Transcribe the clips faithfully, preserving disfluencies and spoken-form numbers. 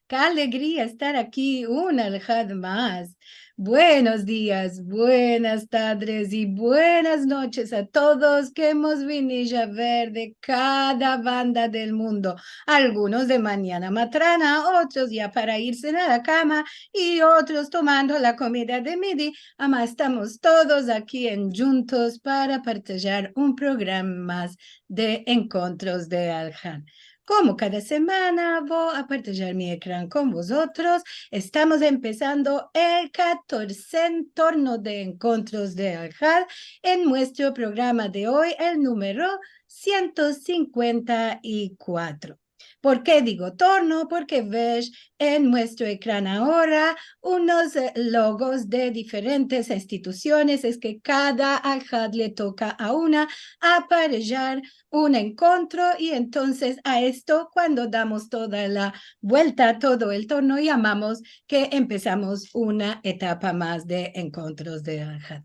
Ke alegria estar aki un alhad mas. Buenos dias, buenas tadres i buenas noches a todos kemos vinido a ver de kada banda del mundo. Algunos de manyana matrana, otros ya para irse a la kama i otros tomando la komida de midi. Ama estamos todos aki endjuntos para partajar un programa mas de Enkontros de Alhad. Komo kada semana, vo a partajar mi ekran kon vozotros. Estamos empesando el katorze torno de Enkontros de Alhad en muestro programa de oy, el numero siento sinkuenta i kuatro. Por ke digo torno? Porke vesh en muestro ekran agora unos, eh, logos de diferentes institusiones. Es ke kada alhad le toka a una aparejar un enkontro, i entonses a esto, kuando damos toda la buelta, todo el torno, yamamos ke empesamos una etapa mas de Enkontros de Alhad.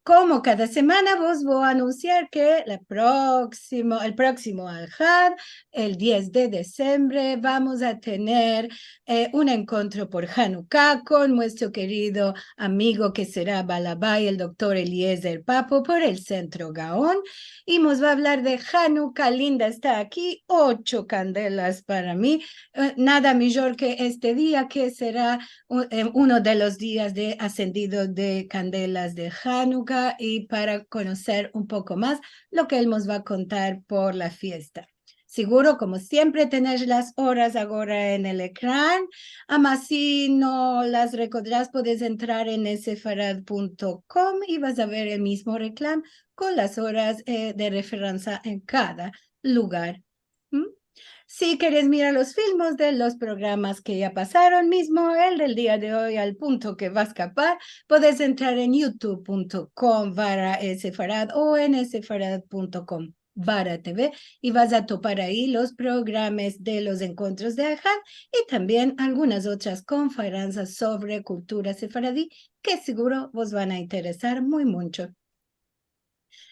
Komo kada semana, vos vo a anunsiar ke la proksimo, el proksimo alhad, el diez de disembre, vamos a tener, eh, un enkontro por Hanuka kon muestro kerido amigo ke sera balabay, el doktor Eliezer Papo, por el Sentro Gaon. I mos va a avlar de Hanuka linda esta aki, ocho kandelas para mi. Eh, nada mijor ke este dia, ke sera u-, eh, uno de los dias de asendido de kandelas de Hanuka, i para konoser un poko mas lo ke el mos va a kontar por la fiesta. Siguro, komo siempre, tenesh las oras agora en el ekran, ama si no las rekodras, podes entrar en sefarad punto kom i vas a ver el mizmo reklam kon las oras, eh, de referansa en kada lugar. ¿Mm? Si keres mirar los filmos de los programas ke ya pasaron, mizmo el del dia de oy, al punto ke va a eskapar, podes entrar en youtube punto kom barra sefarad o en sefarad punto kom barra T V i vas a topar ayi los programas de los Enkontros de Alhad i tambien algunas otras konferensias sovre kultura sefaradi ke siguro vos van a interesar muy muncho.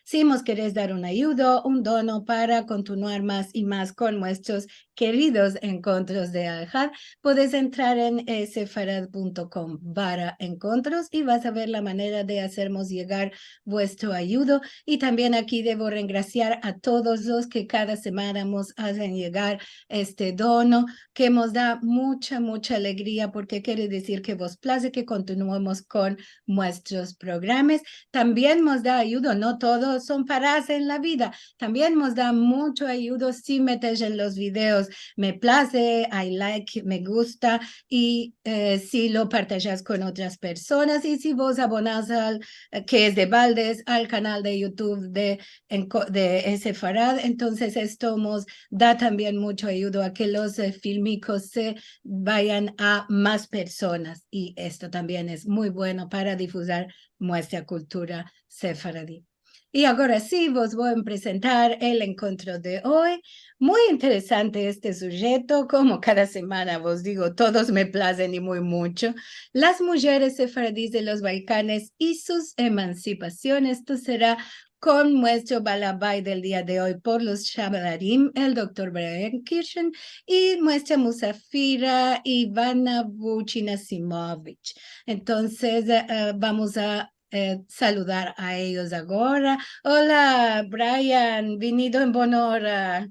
Si mos keres dar un ayudo, un dono para kontinuar mas i mas kon muestros keridos Enkontros de Alhad, podes entrar en sefarad punto kom barra enkontros i vas a ver la manera de azermos yegar vuestro ayudo. I tambien aki devo rengrasiar a todos los ke kada semana mos azen yegar este dono, ke mos da muncha, muncha alegria, porke kere dizir ke vos plaze ke kontinuemos kon muestros programas. Tambien mos da ayudo, no todo son paras en la vida. Tambien mos da muncho ayudo si metesh en los videos me plaze, I like, me gusta, i, eh, si lo partajas kon otras personas, i si vos abonas al, eh, ke es de baldes, al kanal de youtube de, en ko-, de sefarad, entonses esto mos da tambien muncho ayudo a ke los, eh, filmikos se vayan a mas personas, i esto tambien es muy bueno para difuzar muestra kultura sefaradi. I agora si, vos vo a prezentar el enkontro de oy. Muy interesante este sujeto, komo kada semana vos digo, todos me plazen i muy muncho. Las mujeres sefaradis de los Balkanes i sus emansipasiones. Esto sera kon muestro balabay del dia de oy por los shamarim, el doktor Brian Kirchen, i muestra musafira Ivana Vucina Simovic. Entonses, eh, vamos a, eh, saludar a eyos agora. Ola, Brian, vinido en bona ora.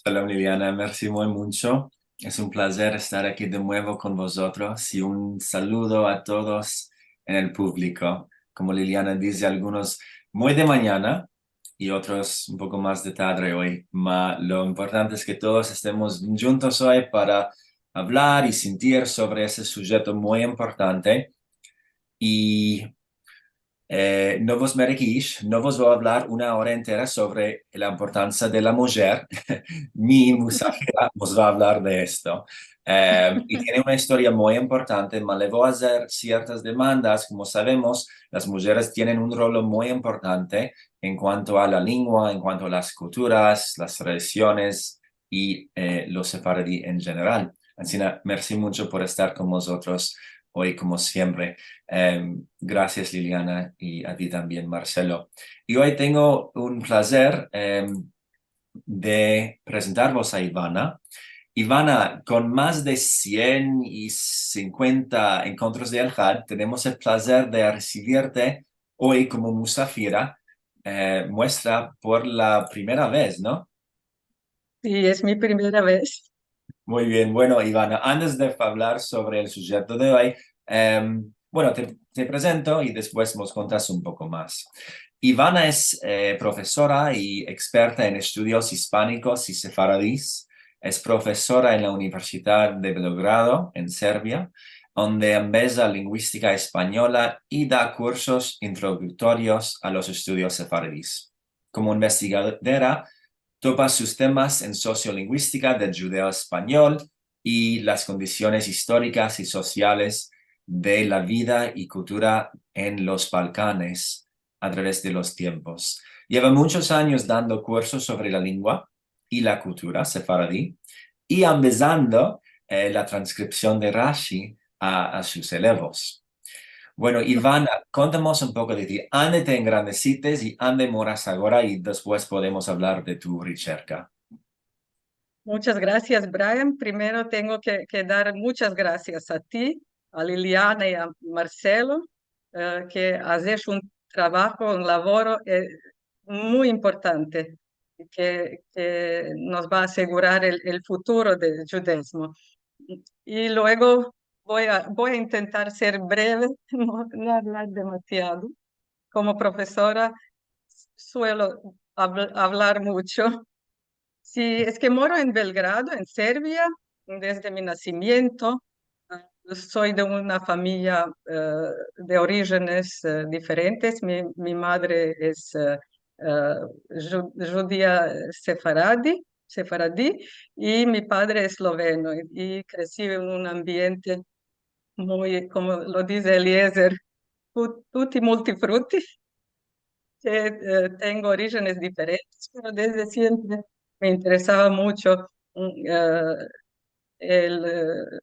Shalom, Liliana, mersi muy muncho. Es un plazer estar aki de muevo kon vozotros i un saludo a todos en el publiko. Komo Liliana dize, algunos muy de manyana i otros un poko mas de tadre oy. Ma lo importante es ke todos estemos djuntos oy para avlar i sintir sovre ese sujeto muy importante. I, eh, no vos merekish, no vos vo a avlar una ora entera sovre la importansia de la mujer. Mi musafira mos va a avlar de esto. Eh, i tiene una istoria muy importante, ma le vo a azer siertas demandas. Komo savemos, las mujeres tienen un rolo muy importante en kuanto a la lengua, en kuanto a las kulturas, las tradisiones i, eh, los sefaradi en jeneral. Ansina, mersi muncho por estar kon vozotros oy, komo siempre. Em, grasias, Liliana, i a ti tambien, Marcelo. I oy tengo un plazer, em, de prezentarvos a Ivana. Ivana, kon mas de sien i sinkuenta enkontros de Elhad, tenemos el plazer de resivirte oy komo musafira, eh, muestra por la primera vez, no? Si, es mi primera vez. Muy bien. Bueno, Ivana, antes de avlar sovre el sujeto de oy, em, bueno, te, te prezento i despues mos kontas un poko mas. Ivana es, eh, profesora i eksperta en estudios ispanikos i sefaradis. Es profesora en la Universidad de Belgrado, en Serbia, onde ambeza linguistika espanyola i da kursos introdutorios a los estudios sefaradis. Komo investigadora, topa sus temas en sosiolinguistika del djudeo-espanyol i las kondisiones istorikas i sosiales de la vida i kultura en los Balkanes a traves de los tiempos. Yeva munchos anyos dando kursos sovre la lengua i la kultura sefaradi i ambezando, eh, la transkripsion de Rashi a, a sus elevos. Bueno, Ivana, kontamos un poko de ti. Ande te engrandesites i ande moras agora i despues podemos avlar de tu richerka. Muchas gracias, Brian. Primero tengo ke, ke dar muchas gracias a ti, a Liliana i a Marcelo, eh, ke azesh un travaho, un lavoro, eh, muy importante, ke, ke mos va a asegurar el, el futuro del djudezmo. I luego vo a, vo a intentar ser breve, no, no avlar demasiado. Komo profesora suelo avl-, avlar muncho. Si, es ke moro en Belgrado, en Serbia, desde mi nasimiento. Ah, so de una famiya, eh, de orijens, eh, diferentes. Mi, mi madre es, eh, eh, dju-, djudia sefaradi, sefaradi, i mi padre es esloveno, i, i kresi en un ambiente muy, komo lo dize Eliezer, tu-, tutti multifrutti, ke, eh, tengo orijens diferentes, pero desde siempre me interesava muncho, mm, eh, el, eh,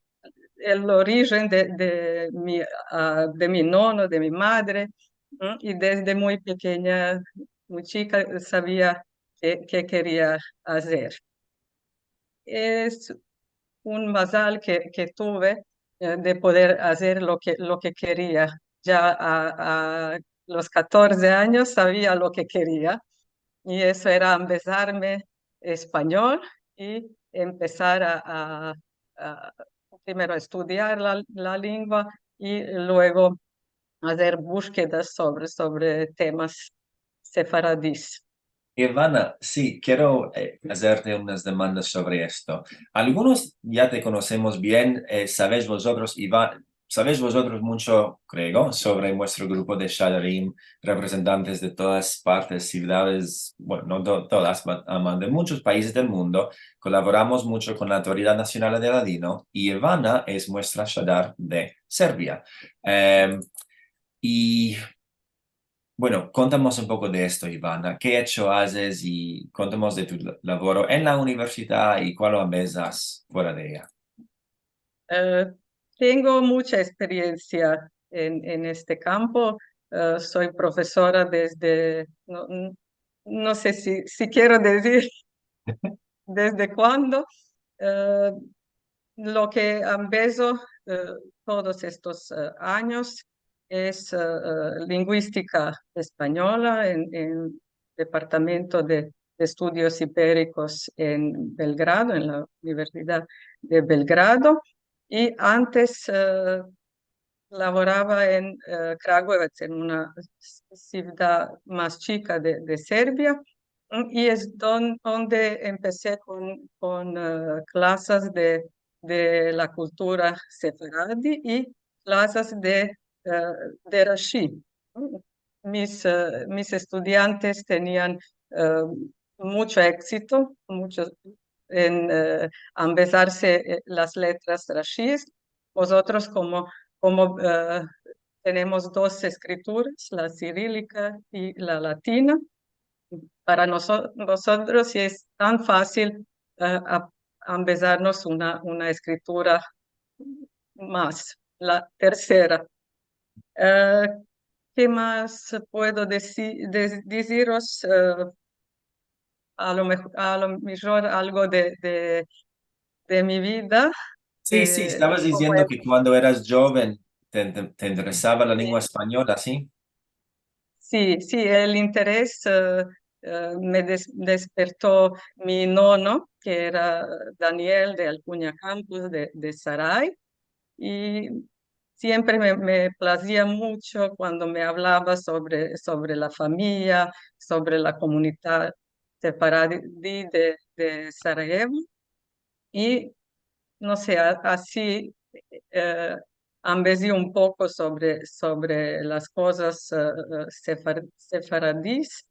el orijen de, de mi, ah, de mi nono, de mi madre, mm, i desde muy pekenya, muy chika, savia ke, ke keria azer. Es un mazal ke, ke tuve, eh, de poder azer lo ke, lo ke keria. Ya a, a los katorze anyos savia lo ke keria, i eso era ambezarme espanyol i empesar a, a, a primero estudiar la, la lengua i luego azer bushkedas sovre, sovre temas sefaradis. Ivana, si, kero, eh, azerte unas demandas sovre esto. Algunos ya te konosemos bien, eh, savesh vozotros, Iva-, savesh vozotros muncho, kreo, sovre muestro grupo de Shadarim, reprezentantes de todas partes, sivdades, bueno, no to-, todas, but, ama, de munchos paizes del mundo. Kolaboramos muncho kon la Autoridad Nasional de Ladino, i Ivana es muestra Shadar de Serbia. Em, i Bueno, kontamos un poko de esto, Ivana. Ke echo azes? I kontamos de tu la-, lavoro en la universidad i kualo ambezas fuera de eya. Eh, tengo muncha eksperiensia en, en este kampo. Eh, so profesora desde, no, n-, no se si, si kero dizir desde kuando. Eh, lo ke ambezo, eh, todos estos, eh, anyos es, eh, eh, linguistika espanyola en, en Departamento de, de Estudios Iberikos en Belgrado, en la Universidad de Belgrado. I antes, eh, lavorava en, eh, Kragujevac, en una s-, sivdad mas chika de, de Serbia, mm, i es don-, donde empesi kon, kon, eh, klasas de, de la kultura sefaradi i klasas de, eh, de Rashi. Mis, eh, mis estudiantes tenian, eh, muncho eksito, muncho en, eh, ambezarse, eh, las letras Rashis. Vozotros komo, komo, eh, tenemos dos eskrituras, la sirilika i la latina, para noso-, nosotros es tan fasil, eh, a-, ambezarnos una, una eskritura mas, la tersera. Eh, ke mas puedo desi-, de-, diziros? Eh, a lo meho-, a lo mijor algo de, de, de mi vida. Si, si, Eh, estavas komo diziendo es- ke kuando eras djoven te, te, te interesava la lengua espanyola, si? Si, si, el interes, eh, eh, me des-, desperto mi nono, ke era Daniel de Alcuña Campos, de, de Sarai, i siempre me, me plazia muncho kuando me avlava sovre, sovre la famiya, sovre la komunidad sefaradi de, de Sarayevo. I, no se, a-, ansi, eh, ambezi un poko sovre, sovre las kozas, eh, eh, sefar-, sefaradis,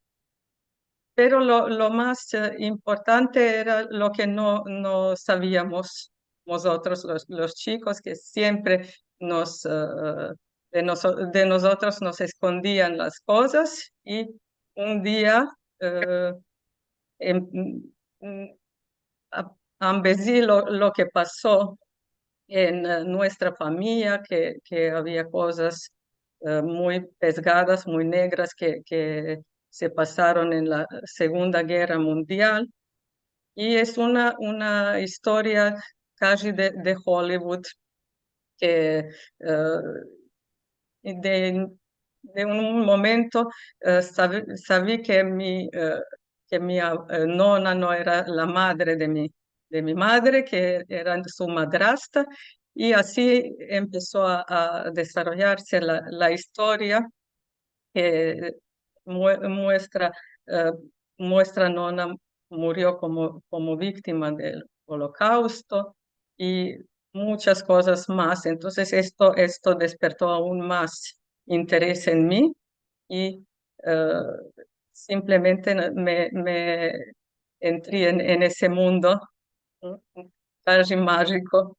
pero lo, lo mas, eh, importante era lo ke no, no saviamos mozotros los, los chikos, ke siempre nos, eh, de noso-, de mozotros nos eskondian las kozas, i un dia, eh, em-, mm, a-, ambezi lo, lo ke paso en, eh, muestra famiya, ke, ke avia kozas, eh, muy pesgadas, muy negras ke, ke se pasaron en la Segunda Gerra Mundial. I es una, una istoria kaji de, de Hollywood, ke, eh, de, de un momento, eh, savi, savi ke mi, eh, ke mi a-, eh, nona no era la madre de mi, de mi madre, ke era su madrasta, i ansi empeso a, a desaroyarse la, la istoria ke mue-, muestra, eh, muestra nona murio komo, komo viktima del Olokausto i munchas kozas mas. Entonses esto, esto desperto aun mas interes en mi i, eh, simplemente me, me entri en, en ese mundo, mm, kaji majiko.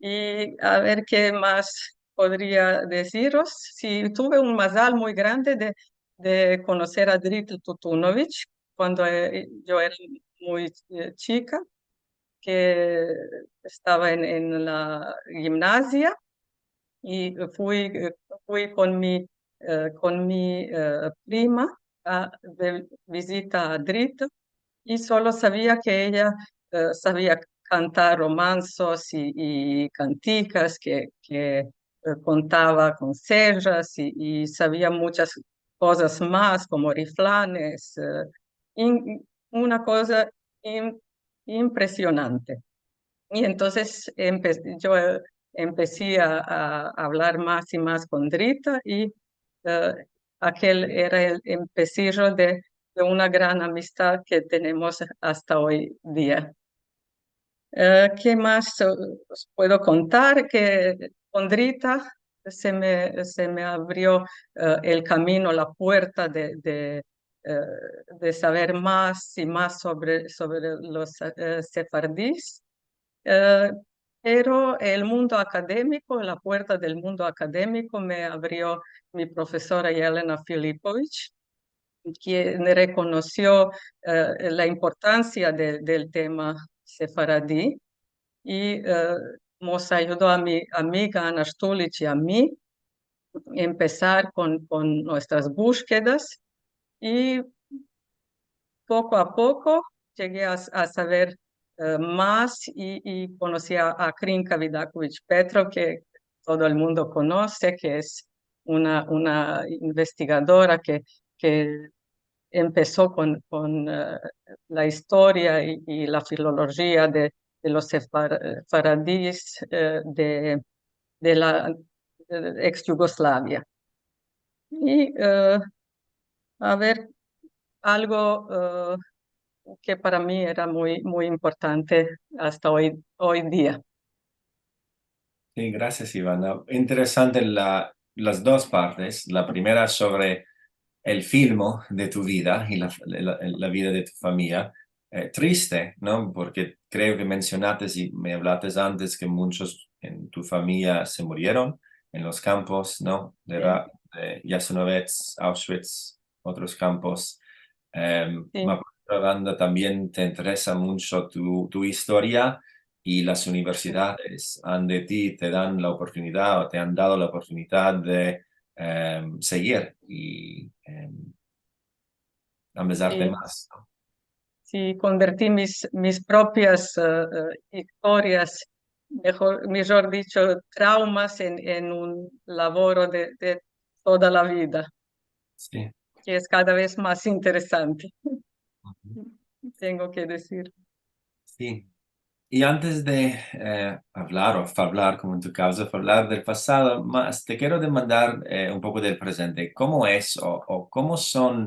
I a ver ke mas podria deziros. Si, tuve un mazal muy grande de, de konoser a Drita Tutunovich kuando, eh, yo era muy, eh, chika, ke estava en, en la gimnazia, i fui, eh, fui kon mi, eh, kon mi, eh, prima a, de vizita a Drita, i solo savia ke eya, eh, savia kantar romansos i, i kantikas ke, ke, eh, kontava kon sejas i, i savia munchas kozas mas, komo riflanes, eh, in-, una koza in-, impresionante. I entonses empe-, yo, eh, empesi a, a avlar mas i mas kon Drita i, eh, akel era el empesijo de, de una gran amistad ke tenemos asta oy dia. Eh, ke mas, eh, os puedo kontar? Ke kon Drita se me, se me avrio, eh, el kamino, la puerta de, de, eh, de saver mas i mas sovre, sovre los, eh, sefardis. Eh, pero el mundo akademiko, la puerta del mundo akademiko me avrio mi profesora Jelena Filipovich, kien rekonosio, eh, la importansia de, del tema sefaradi i, eh, mos ayudo a mi amiga Ana Shtulich i a mi empesar kon, kon muestras bushkedas i poko a poko yegue a, a saver, eh, mas i, i konosi a, a Krinka Vidakovich Petrov, ke todo el mundo konose, ke es una, una investigadora ke, ke empeso kon, kon, eh, la istoria i, i la filolojia de, de los sefar-, sefaradis, eh, de, de la, eh, eks Yugoslavia. I, eh, a ver, algo, eh, ke para mi era muy, muy importante asta oy, oy dia. Si, grasias, Ivana. Interesante la, las dos partes. La primera sovre el filmo de tu vida i la, la, la vida de tu famiya. Eh, triste, no? Porke kreo ke mensionates i me avlates antes ke munchos en tu famiya se murieron en los kampos, no? De, de Jasenovetsk, Auschwitz, otros kampos. Em, si. Ma por otra banda tambien te interesa muncho tu, tu istoria i las universidades ande ti te dan la oportunidad o te an dado la oportunidad de, em, segir i, em, ambezarte mas, no? si konverti mis, mis propias, e, e, istorias, mejor, mejor dicho, traumas en, en un lavoro de, de toda la vida, si, ke es kada vez mas interesante, tengo ke dizir. Si. I antes de, e, avlar o favlar, komo en tu kavzo, favlar del pasado, mas te kero demandar, e, un poko del prezente. Komo es o, o komo son,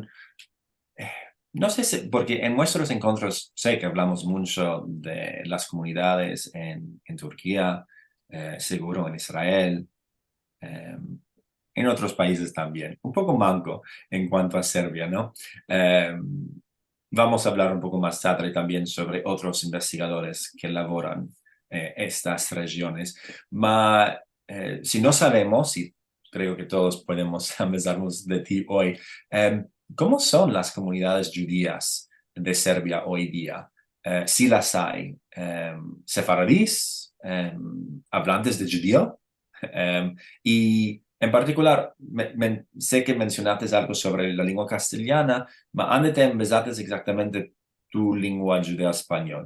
e, no se si, porke en muestros enkontros se ke avlamos muncho de las komunidades en, en Turkia, e, seguro en Israel, em, en otros paizes tambien. Un poko manko en kuanto a Serbia, no? Em, vamos a avlar un poko mas tadre tambien sovre otros investigadores ke lavoran, e, estas rejiones. Ma, e, si no savemos, i kreo ke todos podemos ambezarmos de ti oy, em, komo son las komunidades djudias de Serbia oy dia? E, si las ay, em, sefaradis, em, avlantes de djudio, Em, i en partikular, me, me, se ke mensionates algo sovre la lengua kastelyana, ma ande te ambezates egzaktamente tu lengua djudeo-espanyol?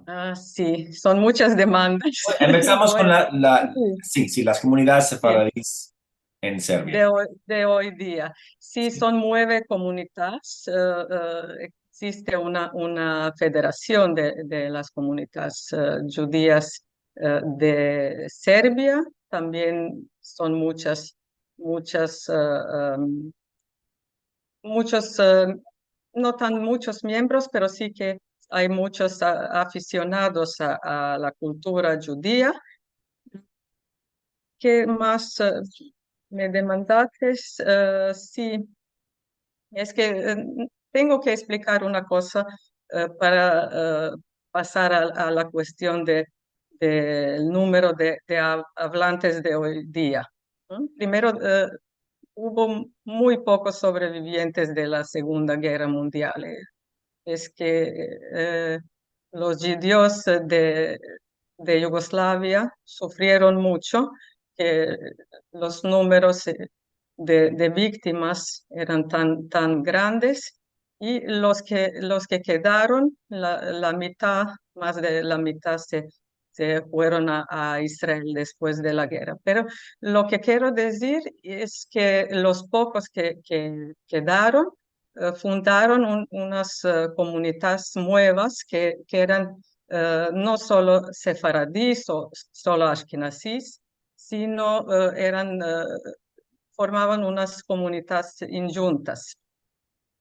A, si, son muchas demandas. Bueno, ambezamos kon la, la, si, si, las komunidades sefaradis en Serbia. De oy, de oy dia. Si, son mueve komunidades, e, e, egziste una, una federasion de, de las komunidades, e, djudias, e, de Serbia. Tambien son muchas, muchas, e, em, muchos, e, no tan muchos miembros, pero si ke ay muchos a, afisionados a, a la kultura djudia. Ke mas, e, me demandates? E, si, es ke, e, tengo ke eksplikar una koza, e, para, e, pasar a, a la kuestion de, del numero de, de av-, avlantes de oy dia. Primero, e, uvo muy pokos sovrevivientes de la Segunda Gerra Mundial. E, es ke, e, los djudios de, de Yugoslavia sufrieron mucho, ke los numeros, e, de, de viktimas eran tan, tan grandes, i los ke, los ke kedaron, la, la mitad, mas de la mitad se, se fueron a, a Israel despues de la gerra. Pero lo ke kero dizir es ke los pokos ke, ke kedaron, e, fundaron un, unas, e, komunidades muevas ke, ke eran, e, no solo sefaradis o solo ashkenazis, sino, e, eran, e, formavan unas komunidades indjuntas.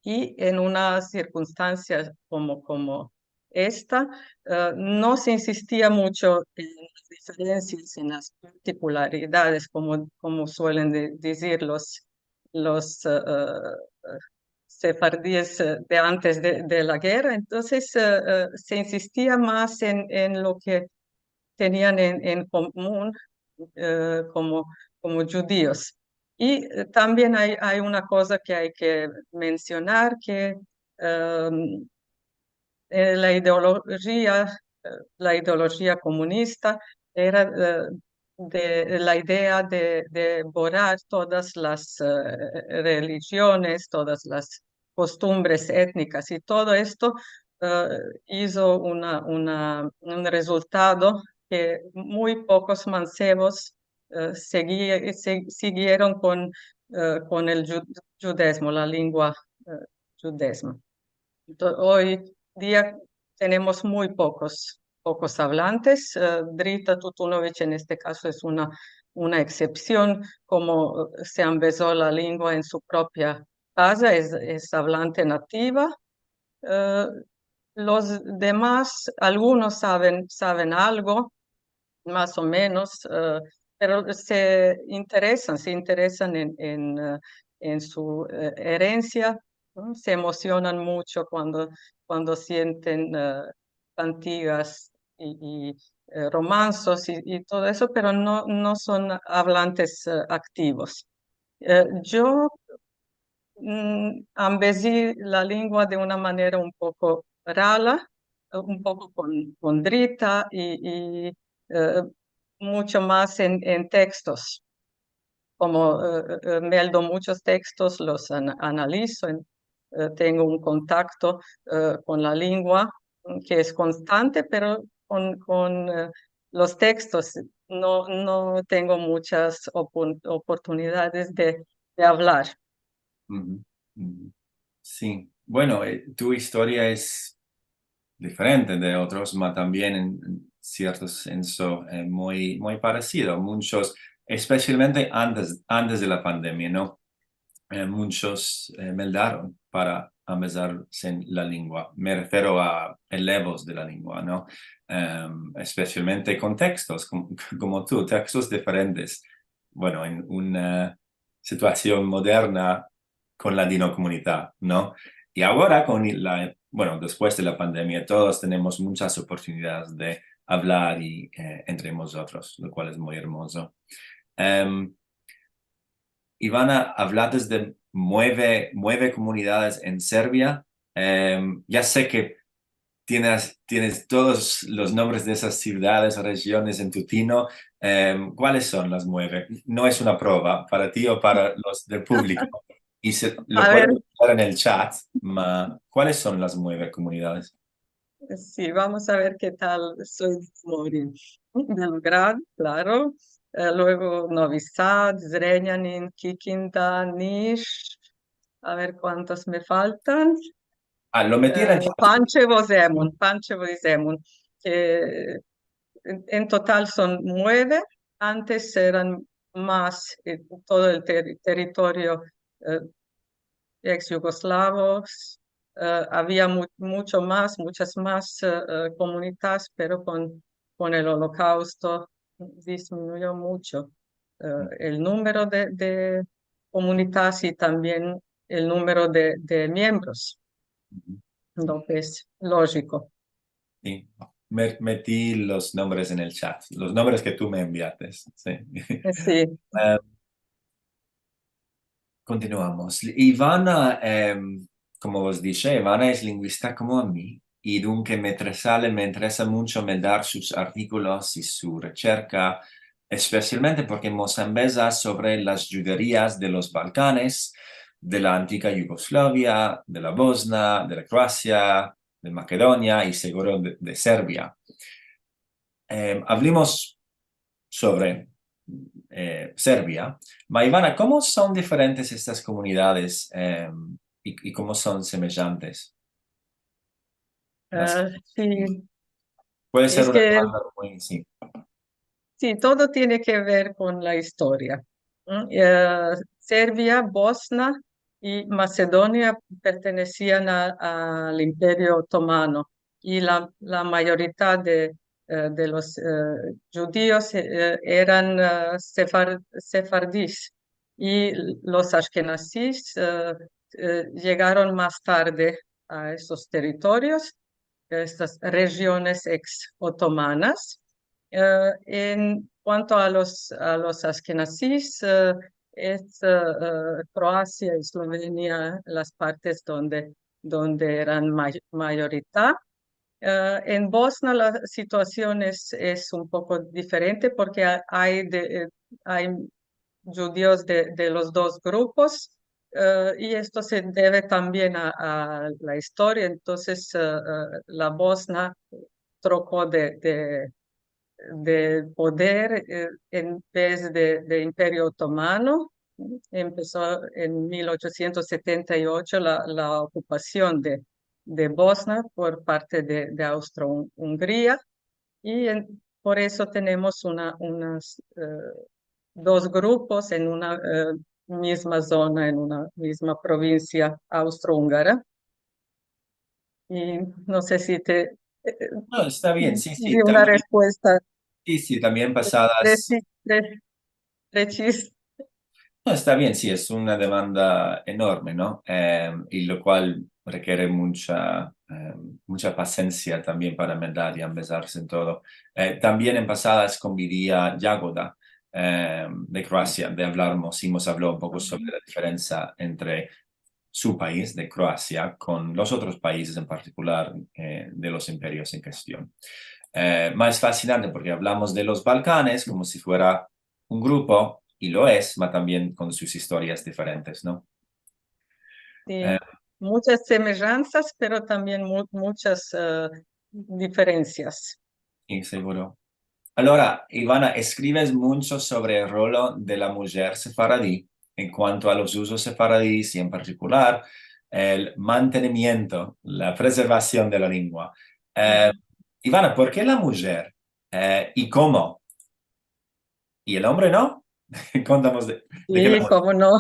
I en una sirkunstansia komo, komo esta, e, no se insistia mucho en las diferensias, en las partikularidades, komo, komo suelen de, dizir los, los, e, e, sefardies, e, de antes de, de la gerra. Entonses, e, e, se insistia mas en, en lo ke tenian en, en komun, e, komo, komo djudios. I, e, tambien ay, ay una koza ke ay ke mensionar, ke, em, e, la ideolojia, e, la ideolojia komunista era, e, de, la idea de, de borrar todas las, e, relijiones, todas las kostumbres etnikas, i todo esto, e, izo una, una, un rezultado ke muy pokos mansevos, e, segui-, se-, sigieron kon, e, kon el dju-, djudezmo, la lengua, e, djudezmo. Ento-, oy dia tenemos muy pokos, pokos avlantes. E, Drita Tutunović en este kazo es una, una eksepsion, komo, e, se ambezo la lengua en su propia kaza, es, es avlante nativa. E, los demas, algunos saven, saven algo, mas o menos, e, pero se interesan, se interesan en, en, e, en su, e, erensia, no? Se emosionan mucho kuando, kuando sienten, e, kantigas i, i, e, romansos i, i todo esto, pero no, no son avlantes, e, aktivos. E, yo, mm, ambezi la lengua de una manera un poko rala, e, un poko kon, kon Drita i, i, e, mucho mas en, en tekstos. Komo, e, e, meldo muchos tekstos, los ana-, analizo, en-, eh, tengo un kontakto, eh, kon la lingua, mm, ke es konstante, pero kon, kon, eh, los tekstos no, no tengo muchas opor-, oportunidades de, de avlar. Uhu, uhu. Si. Bueno, eh, tu istoria es diferente de otros, ma tambien en, en sierto senso, eh, muy, muy paresido. Munchos, espesialmente antes, antes de la pandemia, no? Eh, munchos, eh, meldaron para ambezar sin la lingua. Me refero a elevos de la lingua, no? Em, espesialmente kon tekstos, kom-, komo tu, tekstos diferentes. Bueno, en una situasion moderna kon ladinokomunita, no? I agora kon la, bueno, despues de la pandemia, todos tenemos munchas oportunidades de avlar i, eh, entre mozotros, lo kual es muy ermozo. Em, Ivana, avlates de mueve, mueve komunidades en Serbia. Em, ya se ke tienes, tienes todos los nombres de esas sivdades, rejiones en tutino. Em, kuales son las mueve? No es una prova para ti o para los del publiko. I se, lo puedes ver en el chat, ma, kuales son las mueve komunidades? Si, vamos a ver ke tal soy de memoria. Belgrad, klaro. Eh, luego Novi Sad, Zrenjanin, Kikinda, Niš. A ver kuantos me faltan. A, lo meti en el chat. Pančevo, Zemun, Pančevo i Zemun. Ke en, en total son mueve. Antes eran mas, eh, todo el teri-, teritorio, eh, eks-yugoslavos, eh, avia mu-, muncho mas, munchas mas, eh, eh, komunitas, pero kon, kon el Olokausto disminuyo muncho, eh, el numero de, de komunitas i tambien el numero de, de miembros. Entonses, lojiko. Si. Me-, meti los nombres en el chat, los nombres ke tu me enviates. Si. Si. Em, kontinuamos. Ivana, em, komo vos dishe, Ivana es linguista komo mi, i dunke me interesale, me interesa muncho meldar sus artikolos i su recherka, espesialmente porke mos ambeza sovre las djuderias de los Balkanes, de la antiga Yugoslavia, de la Bosna, de la Kroasia, de Makedonia i seguro de, de Serbia. Em, avlimos sovre, eh, Serbia. Ma, Ivana, komo son diferentes estas komunidades, em, i, i komo son semejantes? Las... Ah, si. Puede ser Es una ke demanda muy, si. Si, todo tiene ke ver kon la istoria. Mm, eh, Serbia, Bosna i Masedonia pertenesian a, al Imperio Otomano i la, la mayoritad de, eh, de los, eh, djudios, eh, eran, eh, sefar-, sefardis i los ashkenazis, eh, eh, yegaron mas tarde a esos teritorios, estas rejiones eks-otomanas. Eh, en kuanto a los, a los ashkenazis, eh, es, eh, eh, Kroasia i Slovenia las partes donde, donde eran may-, mayorita. Eh, en Bosna la situasion es, es un poko diferente porke a-, ay de, eh, ay djudios de, de los dos grupos, eh, i esto se deve tambien a, a la istoria. Entonses, eh, eh, la Bosna troko de, de, de poder, eh, en vez de, de Imperio Otomano. Empeso en mil ochosientos setenta i ocho la, la okupasion de, de Bosna por parte de, de Austro-Hungria. I en, por eso tenemos una, unas, eh, dos grupos en una, eh, mizma zona, en una mizma provinsia austrohungara. I no se si te, eh, No, esta bien, si, si, di una tambien, respuesta si, si, tambien pasadas. presi-, pre-, presis-. No, esta bien, si, es una demanda enorme, no? Em, i lo kual rekere muncha, em, muncha pasensia tambien para meldar i ambezarse en todo. Eh, tambien en pasadas konvidi a Jagoda, em, de Kroasia, de avlarmos, i mos avlo un poko sovre la diferensia entre su pais, de Kroasia, kon los otros paizes en partikular, eh, de los imperios en kestion. Eh, ma es fasinante porke avlamos de los Balkanes komo si fuera un grupo, i lo es, ma tambien kon sus istorias diferentes, no? Si. Eh, muchas semejanzas, pero tambien mu-, muchas, eh, diferensias. Si, seguro. Alora, Ivana, eskrives muncho sovre el rolo de la mujer sefaradi en kuanto a los uzos sefaradis i, en partikular, el mantenimiento, la prezervasion de la lengua. Eh, Ivana, por ke la mujer? Eh, i komo? I el ombre no? Kontamos de, de ke Si, la mujer. Komo no.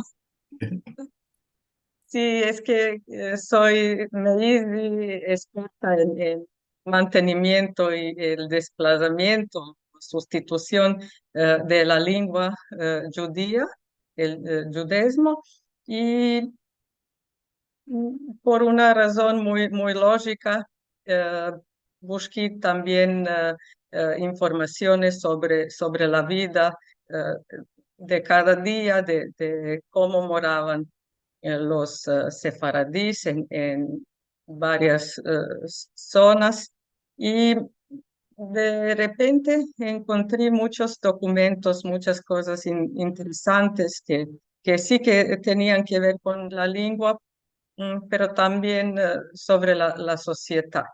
Si, es ke, eh, so, me ize eksperta en, en mantenimiento i el desplazamiento, sustitusion, eh, de la lengua, eh, djudia, el, eh, djudezmo, i, mm, por una razon muy, muy lojika, eh, bushki tambien, eh, eh, informasiones sovre, sovre la vida, eh, de kada dia, de, de komo moravan, eh, los, eh, sefaradis en, en varias, eh, s-, zonas, i de repente enkontri muchos dokumentos, muchas kozas in-, interesantes ke, ke si ke tenian ke ver kon la lengua, mm, pero tambien, eh, sovre la, la sosiedad.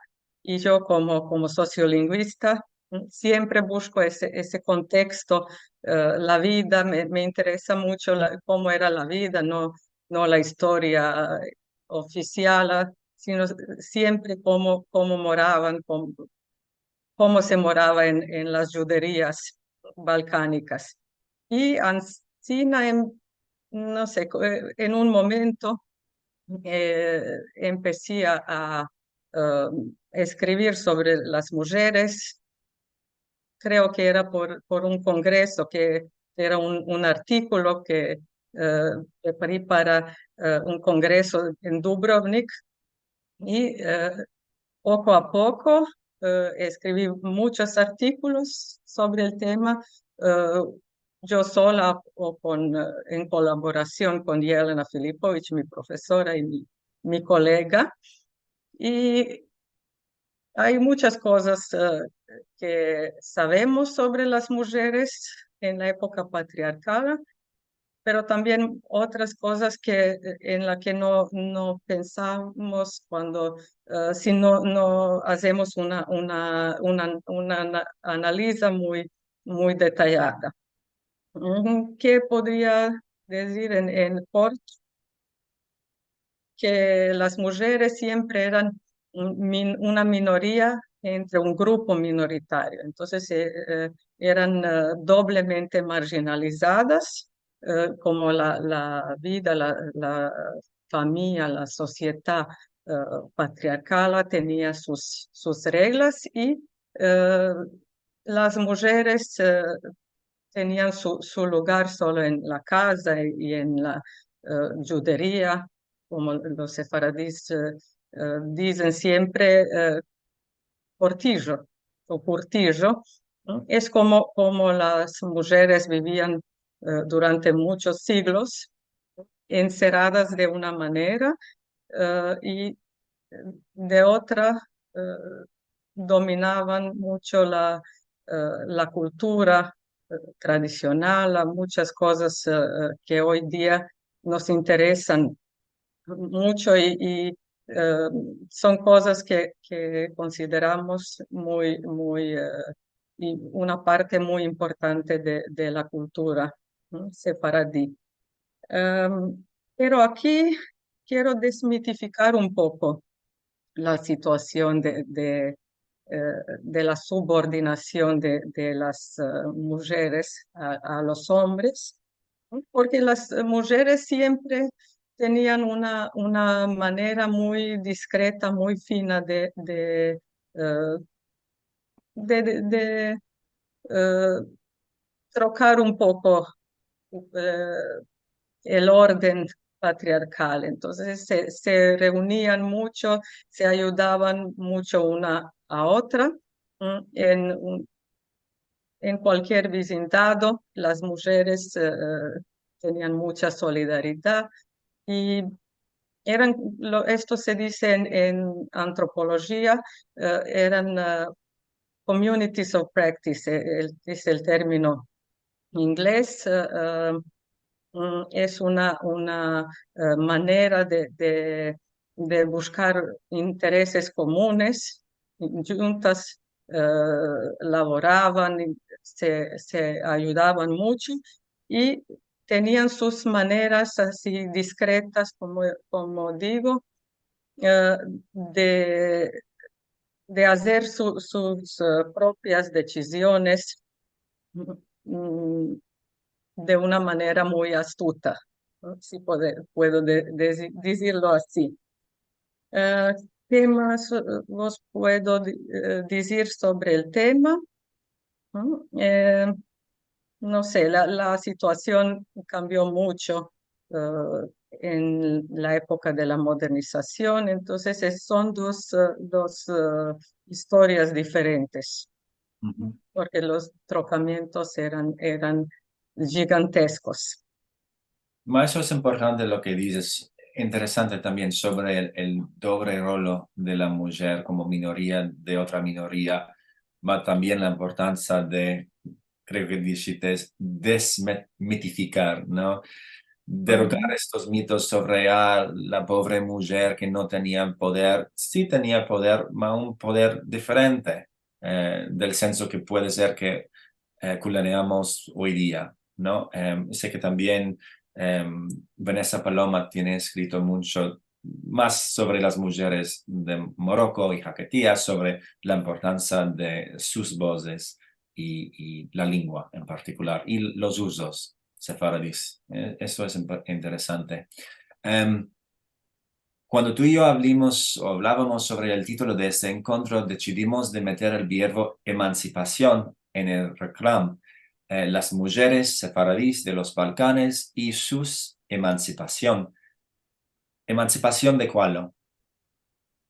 I yo komo, komo sosiolinguista, mm, siempre bushko ese, ese konteksto, eh, la vida, me, me interesa mucho la, komo era la vida, no, no la istoria, eh, ofisial, sino siempre komo, komo moravan, komo, komo se morava en, en las djuderias balkanikas. I ansina, en, no se, ko-, eh, en un momento, eh, empesi a, a, eh, eskrivir sovre las mujeres. Kreo ke era por, por un kongreso, ke era un, un artikulo ke, eh, prepari para, eh, un kongreso en Dubrovnik. I, eh, poko a poko, eh, eskrivi muchos artikulos sovre el tema, eh, yo sola o kon, eh, en kolaborasion kon Jelena Filipović, mi profesora i mi, mi kolega. I ay muchas kozas, eh, ke savemos sovre las mujeres en la epoka patriarkala, pero tambien otras kozas ke, eh, en la ke no, no pensamos kuando, eh, si no, no azemos una, una, una, una ana-, analiza muy, muy detayada. Mm, ke podria dizir en, en korto? Ke las mujeres siempre eran un min-, una minoria entre un grupo minoritario. Entonses, eh, eh, eran, eh, doblemente marjinalizadas, eh, komo la, la vida, la, la famiya, la sosiedad, eh, patriarkala tenia sus, sus reglas i, eh, las mujeres, eh, tenian su, su lugar solo en la kaza i, i en la, eh, djuderia, komo los sefaradis, eh, eh, dizen siempre, eh, kortijo o kurtijo, no? Es komo, komo las mujeres bivian, eh, durante muchos siglos, enseradas de una manera, eh, i de otra, eh, dominavan mucho la, eh, la kultura, eh, tradisional, a muchas kozas, eh, eh, ke oy dia nos interesan mucho i, i, eh, son kozas ke, ke konsideramos muy, muy, eh, i una parte muy importante de, de la kultura, mm, sefaradi. Em, pero aki kero desmitifikar un poko la situasion de, de, eh, de la subordinasion de, de las, eh, mujeres a, a los ombres, no? Porke las, eh, mujeres siempre tenian una, una manera muy diskreta, muy fina de, de, eh, de, de, de, eh, trokar un poko, eh, el orden patriarkal. Entonses, se, se reunian mucho, se ayudavan mucho una a otra, mm, en un, en kualkier vizindado, las mujeres, eh, tenian mucha solidaridad i eran, lo, esto se dize en, en antropolojia, eh, eran, eh, communities of practice, eh, el, es el termino ingles, eh, eh, mm, es una, una, eh, manera de, de, de bushkar intereses komunes, djuntas, eh, lavoravan, i se, se ayudavan muncho i tenian sus maneras ansi diskretas, komo, komo digo, eh, de, de azer su, sus, eh, propias desiziones, mm, de una manera muy astuta, no? Si puedo, puedo de, dezi, dizirlo ansi. Eh, ke mas, eh, vos puedo di, eh, dizir sovre el tema? Mm, eh, no se, la, la situasion kambio muncho, eh, en la epoka de la modernizasion, entonses es, son dos, eh, dos, eh, istorias diferentes, porke los trokamientos eran, eran djiganteskos. Ma eso es importante lo ke dizes, interesante tambien sovre el, el dovre rolo de la mujer komo minoria de otra minoria, ma tambien la importansia de, kreo ke dishiste, desmitifikar, no? Derrotar estos mitos sovre, a, la povre mujer ke no tenia poder. Si tenia poder, ma un poder diferente, eh, del senso ke puede ser ke, eh, kulaneamos oy dia, no? Em, se ke tambien, em, Vanessa Paloma tiene eskrito muncho mas sovre las mujeres de Moroko i Haketia, sovre la importansia de sus vozes i, i la lengua en partikular, i los uzos sefaradis. Eh, eso es imp-, interesante. Em, kuando tu i yo avlimos, o avlavamos sovre el titulo de este enkontro, desidimos de meter el verbo emansipasion en el reklam, eh, las mujeres sefaradis de los Balkanes i sus emansipasion. Emansipasion de kualo?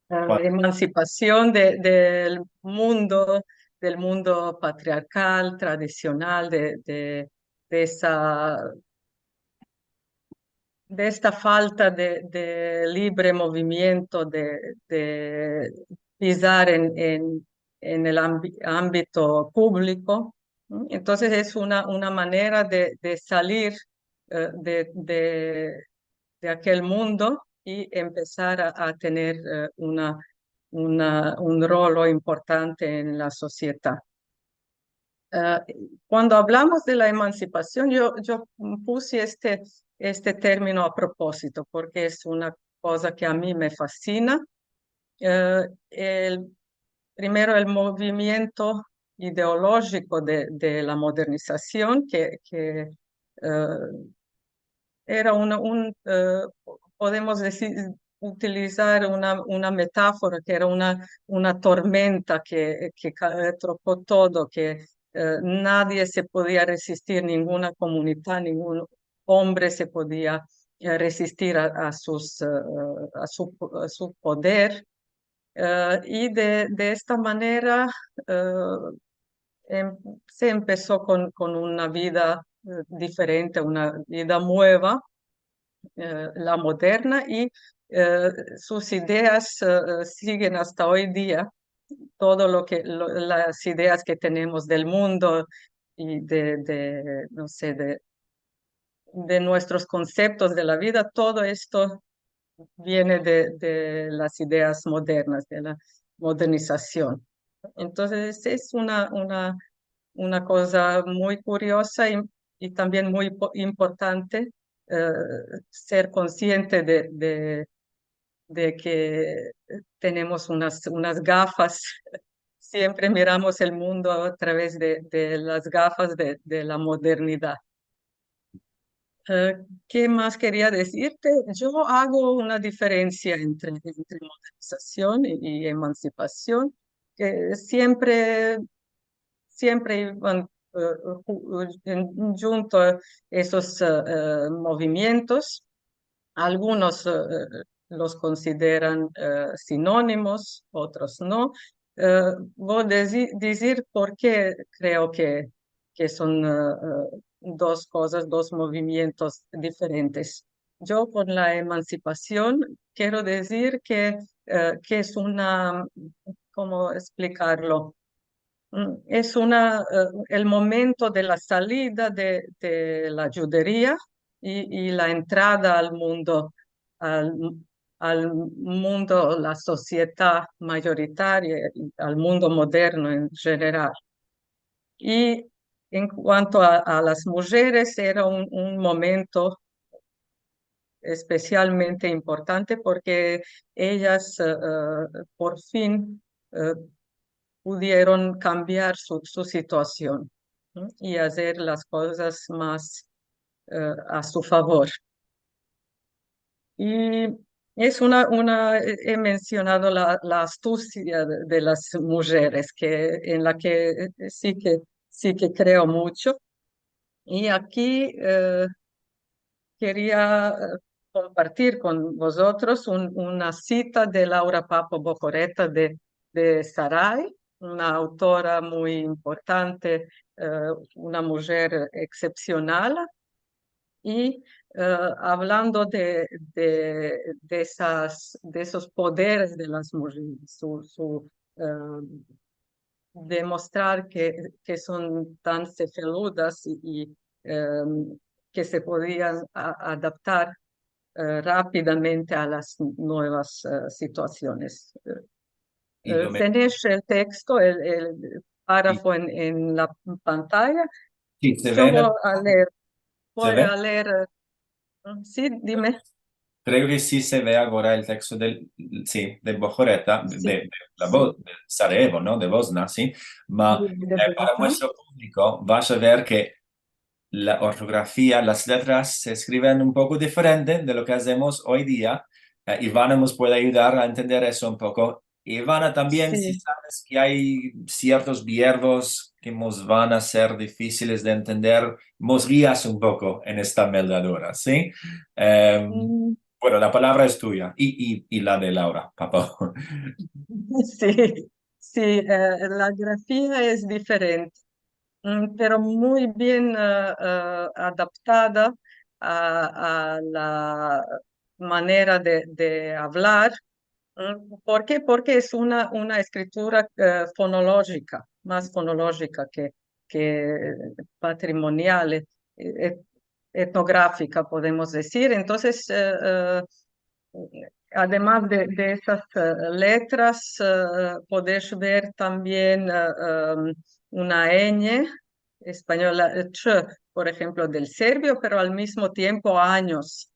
Ah, emansipasion de, del mundo, del mundo patriarkal, tradisional, de, de, de esa, de esta falta de, de libre movimiento, de, de pizar en, en, en el ambi-, ambito publiko. Mm, entonses es una, una manera de, de salir, eh, de, de, de akel mundo i empesar a, a tener, eh, una, una, un rolo importante en la sosiedad. Eh, kuando avlamos de la emansipasion, yo, yo puse este, este termino a proposito, porke es una koza ke a mi me fasina. Eh, el, primero, el movimiento ideolojiko de, de la modernizasion, ke, ke, eh, era una, un, eh, podemos dizir, utilizar una, una metafora ke era una, una tormenta ke, ke ka-, eh, troko todo, ke, eh, nadie se podia rezistir, ninguna komunidad, ningun ombre se podia, eh, rezistir a, a sus, eh, a su, a su poder. Eh, i de, de esta manera, eh, em-, se empeso kon, kon una vida, eh, diferente, una vida mueva, eh, la moderna, i, eh, sus ideas, eh, sigen asta oy dia. Todo lo ke, lo, las ideas ke tenemos del mundo i de, de, no se, de, de muestros konseptos de la vida, todo esto viene de, de las ideas modernas, de la modernizasion. Entonses, es una, una, una koza muy kurioza i, i tambien muy impo-, importante, eh, ser konsiente de, de, de ke tenemos unas, unas gafas, siempre miramos el mundo a traves de, de las gafas de, de la modernidad. Eh, ke mas keria dizirte? Yo ago una diferensia entre, entre modernizasion i, i emansipasion, ke siempre, siempre ivan, eh, ju-, en, djunto esos, eh, eh, movimientos. Algunos, eh, los konsideran, eh, sinonimos, otros no. Eh, vo dezi-, dizir por ke kreo ke, ke son, eh, eh, dos kozas, dos movimientos diferentes. Yo kon la emansipasion kero dizir ke, eh, ke es una, komo eksplikarlo? Mm, es una, eh, el momento de la salida de, de la djuderia i, i la entrada al mundo, al, al mundo, la sosiedad mayoritaria, al mundo moderno en jeneral. I en kuanto a, a las mujeres, era un, un momento espesialmente importante porke eyas, e, e, por fin, e, pudieron kambiar su, su situasion, m, i azer las kozas mas, e, a su favor. I es una, una, e, e mensionado la, la astusia de, de las mujeres, ke, en la ke, e, si ke, si ke kreo muncho. I aki, e, keria, e, kompartir kon vozotros un, una sita de Laura Papo Bojoreta de, de Sarai, una autora muy importante, e, una mujer eksepsional, i, e, avlando de, de, de esas, de esos poderes de las mujeres, su, su, e, demostrar ke, ke son tan sefeludas i, i, em, ke se podian a-, adaptar, e, rapidamente a las nuevas, e, situasiones. I e, lo me- Tenesh el teksto, el, el parafo en, en la pantaya. Si, se ve en el- Yo vo a leer. Se ve? Vo a leer, e, si, dime. Kreo ke si se ve agora el teksto del, si, de Bojoreta, de, Si. De la Bo-, de Sarajevo, no? De Bosna, si. Ma, si, de Bosna. E, para muestro puvliko, vas a ver ke la ortografia, las letras se eskriven un poko diferente de lo ke azemos oy dia, e, Ivana mos puede ayudar a entender esto un poko. Ivana, tambien, si saves ke ay siertos verbos ke mos van a ser difisiles de entender, mos gias un poko en esta meldadura, si? Em, bueno, la palavra es tuya i, i, i la de Laura, Papo. Si, si, e, la grafia es diferente, m, pero muy bien, e, e, adaptada a, a la manera de, de avlar. M, por ke? Porke es una, una eskritura, e, fonolojika, mas fonolojika ke, ke patrimonial, e, e, etnografika, podemos dizir. Entonses, e, e, ademas de, de esas, e, letras, e, podesh ver tambien, e, em, una ñ espanyola, e, ch, por enshemplo, del serbio, pero al mizmo tiempo anyos,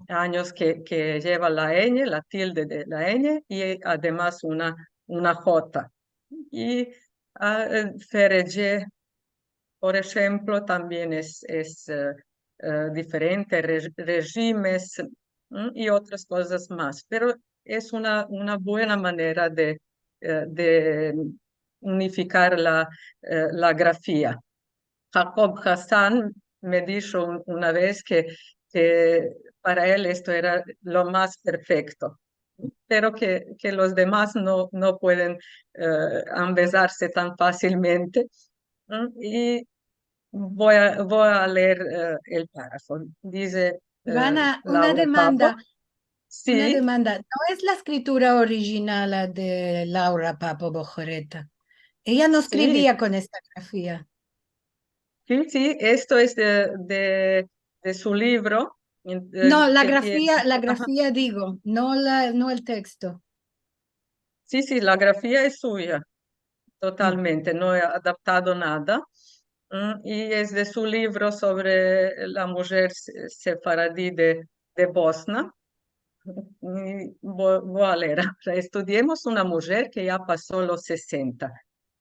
anyos ke, ke yeva la ñ, la tilde de la ñ, i ademas una, una j. I, a, e, ferece, por enshemplo, tambien es, es, e, e, diferente, re-, rejimes, m, i otras kozas mas. Pero es una, una buena manera de, e, de unifikar la, e, la grafia. Jakob Hassan me disho un-, una vez ke, ke para el esto era lo mas perfekto, pero ke, ke los demas no, no pueden, e, ambezarse tan fasilmente. M, i vo a, vo a leer, e, el parafo. Dize, e, Ivana, una Laura demanda. Papo. Si. Una demanda. No es la eskritura orijinal de Laura Papo Bojoreta? Eya no eskrivia kon esta grafia. Si, si, esto es de, de, de su livro. No, la grafia, la grafia, digo, no la, no el teksto. Si, si, la grafia es suya, totalmente, no he adaptado nada. M, i es de su livro sovre la mujer se-, sefaradi de, de Bosna. I vo-, vo a leer. Estudiemos una mujer ke ya paso los sesenta.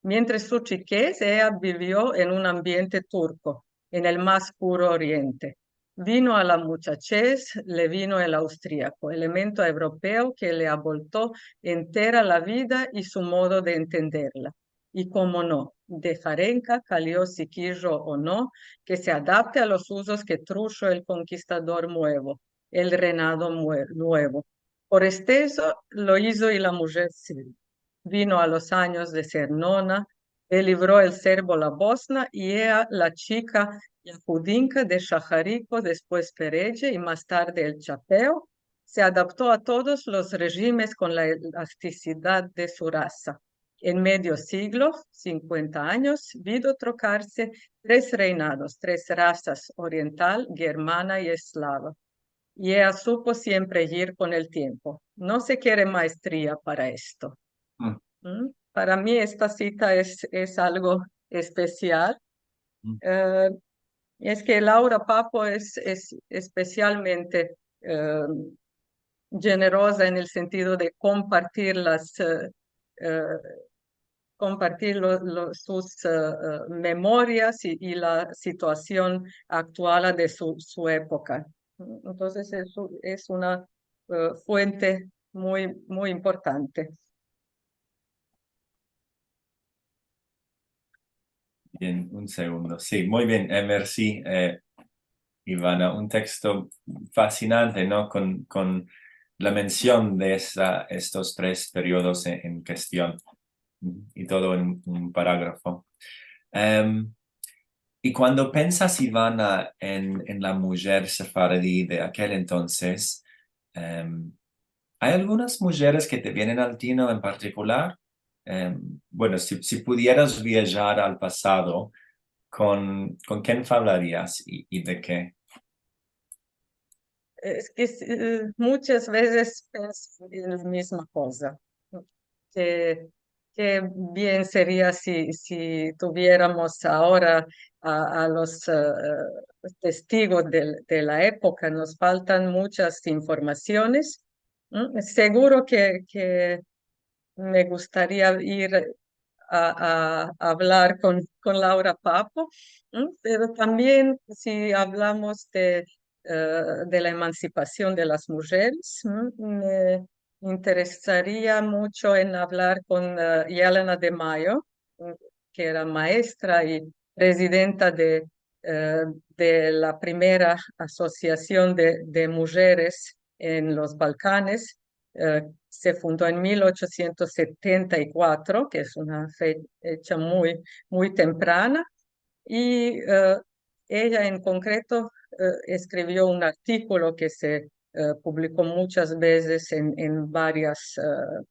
Mientres su chikez, eya bivio en un ambiente turko, en el mas puro oriente. Vino a la muchachez, le vino el austriako, elemento evropeo ke le abolto entera la vida i su modo de entenderla. I komo no, de Farenka kalio, si kijo o no, ke se adapte a los uzos ke trusho el konkistador muevo, el renado mue-, nuevo. Por estezo lo izo i la mujer serbia. Vino a los anyos de ser nona, le livro el serbo la Bosna, i eya, la chika yahudinka de Shahariko, despues Perece i mas tarde el Chapeo, se adapto a todos los rejimes kon la elastisidad de su rasa. En medio siglo, sinkuenta anyos, vido trokarse tres reinados, tres rasas, oriental, germana i eslava. i eya supo siempre ir kon el tiempo. No se kere maestria para esto. Mm. Mm, para mi esta sita es, es algo espesial. Mm. Eh, es ke Laura Papo es, es espesialmente, eh, jeneroza en el sentido de kompartir las, eh, eh, kompartir lo, lo, sus, eh, eh, memorias i, i la situasion aktuala de su, su epoka. Entonses, es u-, es una, eh, fuente muy, muy importante. Bien, un segundo. Si, muy bien, eh, mersi, eh, Ivana. Un teksto fasinante, no? Kon, kon la mension de esta, estos tres periodos en, en kestion. I todo en un paragrafo. Em, i kuando pensas, Ivana, en, en la mujer sefaradi de akel entonses, em, ay algunas mujeres ke te vienen al tino en partikular? Em, bueno, si, si pudieras viajar al pasado, kon, kon ken favlarias i, i de ke? Es ke si, eh, muchas vezes penso en la mizma koza, ke, ke bien seria si, si tuvieramos agora a, a los, eh, testigos del, de la epoka. Nos faltan muchas informasiones. Mm, seguro ke, ke me gustaria ir a, a avlar kon, kon Laura Papo, mm, pero tambien si avlamos de, eh, de la emansipasion de las mujeres, mm, me interesaria muncho en avlar kon, eh, Yelena de Mayo, mm, ke era maestra i prezidenta de, eh, de la primera asosiasion de, de mujeres en los Balkanes, eh, se fundo en mil ochosientos setenta i kuatro, ke es una fecha muy, muy temprana, i, eh, eya en konkreto, eh, eskrivio un artikulo ke se, eh, publiko munchas vezes en, en varias, eh,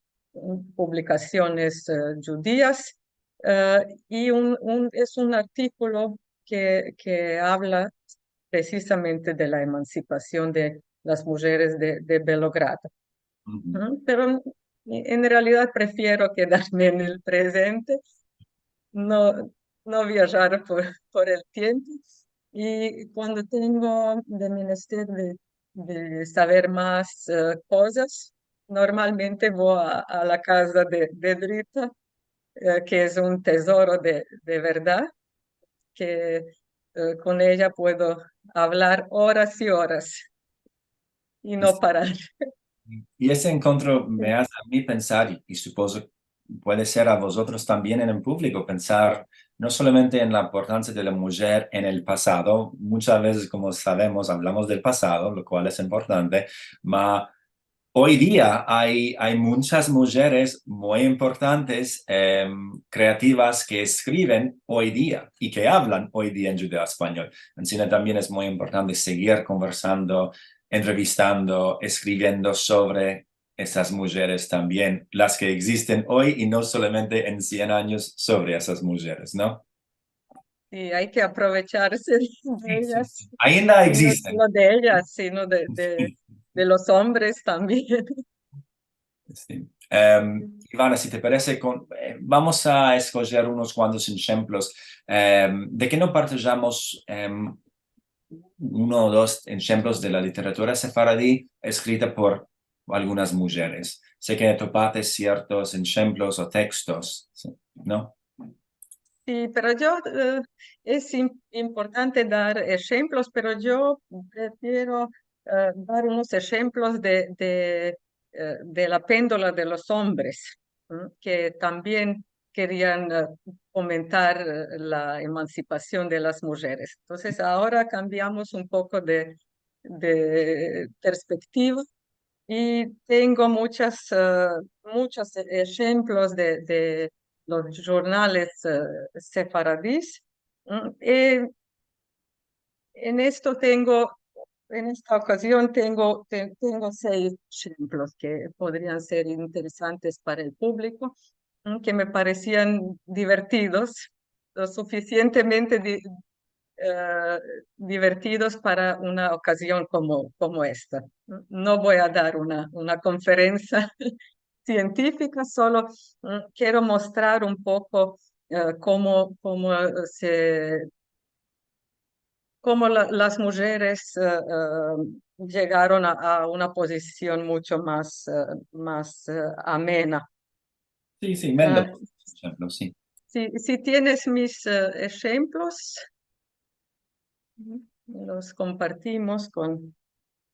publikasiones, eh, djudias, eh, i un, un, es un artikulo ke, ke avla presizamente de la emansipasion de las mujeres de, de Belogrado. Uhu. Uhu, pero en realidad prefiero kedarme en el prezente, no, no viajar por, por el tiempo. I kuando tengo de menester de, de saver mas, eh, kozas, normalmente vo a, a la kaza de, de Drita, eh, ke es un tezoro de, de verdad, ke, eh, kon eya puedo avlar oras i oras i no parar. I ese enkontro me aze a mi pensar, i, i supozo puede ser a vozotros tambien en el publiko, pensar no solamente en la importansia de la mujer en el pasado, munchas vezes, komo savemos, avlamos del pasado, lo kual es importante, ma oy dia ay, ay munchas mujeres muy importantes, em, kreativas ke eskriven oy dia i ke avlan oy dia en djudeo-espanyol. Ansina tambien es muy importante segir konversando, entrevistando, eskriviendo sovre esas mujeres tambien, las ke egzisten oy i no solamente en sien anyos sovre esas mujeres, no? Si, ay ke aprovecharse de eyas. Si, si, si. Ainda egzisten. No solo de eyas, sino de, de, si, de los ombres tambien. Si. Em, Ivana, si te parese, kon, eh, vamos a eskojer unos kuantos enshemplos. Em, de ke no partijamos, em, uno o dos enshemplos de la literatura sefaradi eskrita por algunas mujeres? Se ke atopaste siertos enshemplos o tekstos, si, no? Si, pero yo, eh, es im-, importante dar enshemplos, pero yo prefiero, eh, dar unos enshemplos de, de, eh, de la pendola de los ombres, m, ke tambien kerian, eh, fomentar, eh, la emansipasion de las mujeres. Entonses, agora kambiamos un poko de, de perspektiva i tengo munchas, eh, munchos enshemplos de, de los jurnales, eh, sefaradis. M, eh, en esto tengo, en esta okazion tengo, te-, tengo seis enshemplos ke podrian ser interesantes para el publiko, m, ke me paresian divertidos, lo sufisientemente di-, eh, divertidos para una okazion komo, komo esta. No vo a dar una, una konferensia sientifika, solo, mm, kero mostrar un poko, eh, komo, komo, eh, se, komo la, las mujeres, eh, eh, yegaron a, a una pozision muncho mas, eh, mas, eh, amena. Si, si, Mendo, por enshemplo, si. Si, si tienes mis, eh, enshemplos, los kompartimos kon,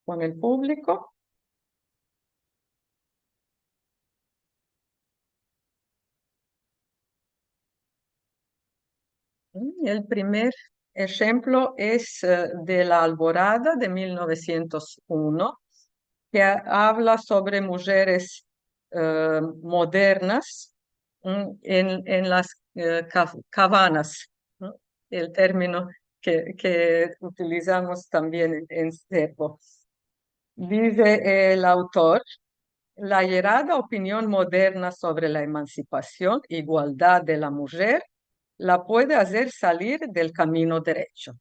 kon el publiko. El primer enshemplo es, eh, de la Alborada de mil novesientos uno, ke a-, avla sovre mujeres, eh, modernas, mm, en, en las, eh, ka-, kavanas, mm, el termino ke, ke utilizamos tambien en, en serbo. Dize el autor, la yerada opinion moderna sovre la emansipasion, igualdad de la mujer, la puede azer salir del kamino derecho.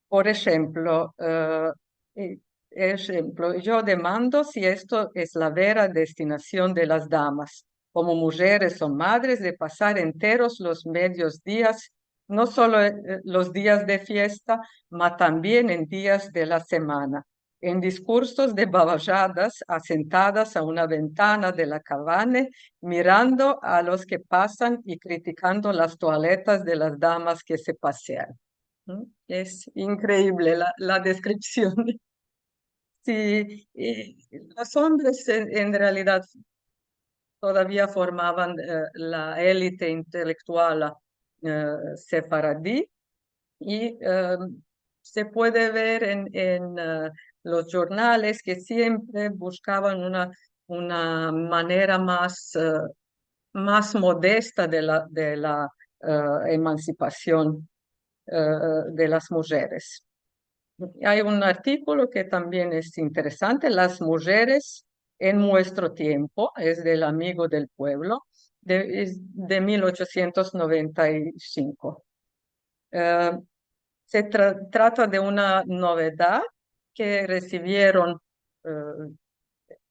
Por enshemplo, eh, e-, enshemplo, yo demando si esto es la vera destinasion de las damas, komo mujeres o madres, de pasar enteros los medios dias, no solo, eh, los dias de fiesta, ma tambien en dias de la semana, en diskursos de bavajadas, asentadas a una ventana de la kavane, mirando a los ke pasan i kritikando las toaletas de las damas ke se pasean. Mm, es inkreivle la, la deskripsion. Si, eh, los ombres en, en realidad todavia formavan, eh, la elite intelektuala, eh, sefaradi, i, eh, se puede ver en, en, eh, los jurnales ke siempre bushkavan una, una manera mas, eh, mas modesta de la, de la, eh, emansipasion, eh, de las mujeres. Ay un artikolo ke tambien es interesante, Las mujeres en muestro tiempo, es del Amigo del Pueblo, de, es de mil ochosientos noventa i sinko. Eh, se tra-, trata de una novedad ke resivieron, eh,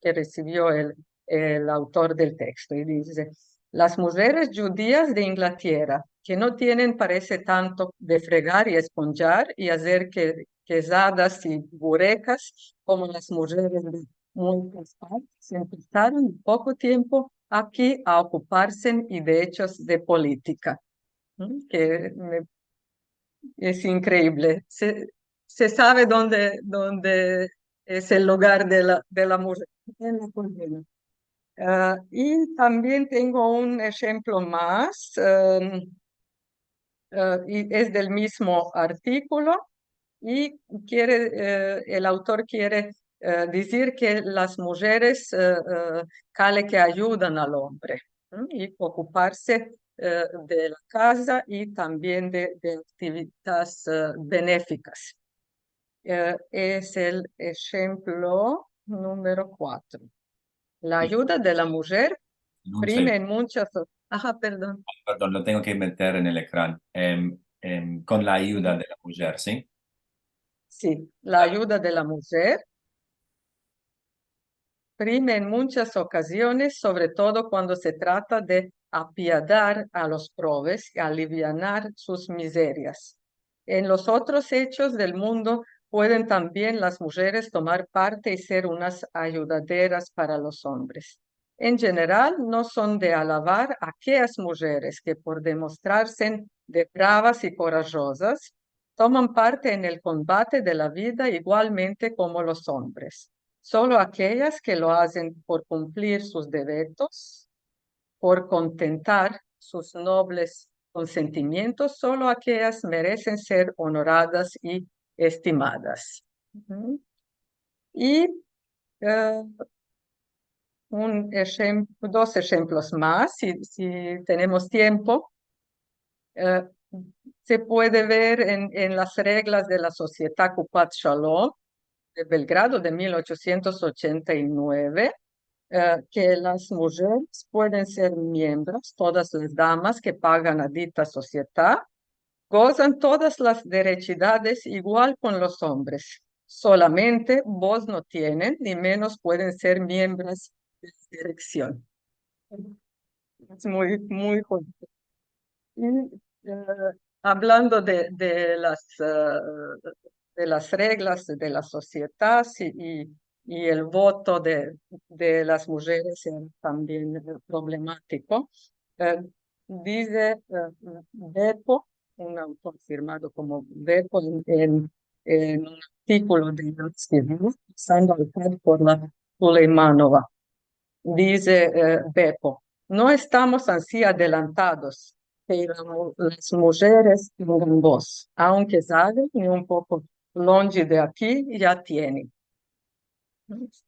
ke resivio el, el autor del teksto, i dize: "Las mujeres djudias de Inglatierra, ke no tienen, parese, tanto de fregar i esponjar i azer ke-, kezadas i burekas komo las mujeres de muitras partes, empesaron en poko tiempo aki a okuparse i de echos de politika". Mm, ke me Es inkreivle. Se, se save donde, donde es el lugar de la, de la mujer, en la kolmena. Ah, i tambien tengo un enshemplo mas, em, ah, i es del mizmo artikolo, i kere, eh, el autor kere, eh, dizir ke las mujeres, eh, eh, kale ke ayudan al ombre, m, i okuparse, eh, de la kaza i tambien de, de aktividades, eh, benefikas. Eh, es el enshemplo numero kuatro. La ayuda de la mujer prime en munchas o-, aha, pardon. Pardon, lo tengo ke meter en el ekran. Em, em, kon la ayuda de la mujer, si? Si, la ayuda de la mujer prime en munchas okaziones, sovre todo kuando se trata de apiadar a los proves i alivianar sus mizerias. En los otros echos del mundo pueden tambien las mujeres tomar parte i ser unas ayudaderas para los ombres. En jeneral, no son de alavar akeas mujeres ke, por demostrarse de bravas i korajozas, toman parte en el kombate de la vida igualmente komo los ombres. Solo akeas ke lo azen por kumplir sus devetos, por kontentar sus nobles konsentimientos, solo akeas meresen ser onoradas i estimadas. Uhu. I, eh, un enshemplo, dos enshemplos mas, si, si tenemos tiempo. Eh, se puede ver en, en las reglas de la Società Kupat Shalom de Belgrado de mil ochosientos ochenta i nueve, eh, ke las mujeres pueden ser miembros, todas las damas ke pagan a dita società, gozan todas las derechidades igual kon los ombres. Solamente voz no tienen, ni menos pueden ser miembros de la direksion. Es muy, muy fuerte. I, e, avlando de, de las, e, de las reglas de la sosiedad, i, i, i el voto de, de las mujeres es tambien, e, problematiko. E, dize, e, Beppo, un autor firmado komo Beppo en, en, en un artikolo de Sando al Kad por la Suleymanova. Dize, e, Beppo: "No estamos ansi adelantados ke la mu-, las mujeres tengan voz, aunke saven i un poko lonje de aki ya tienen."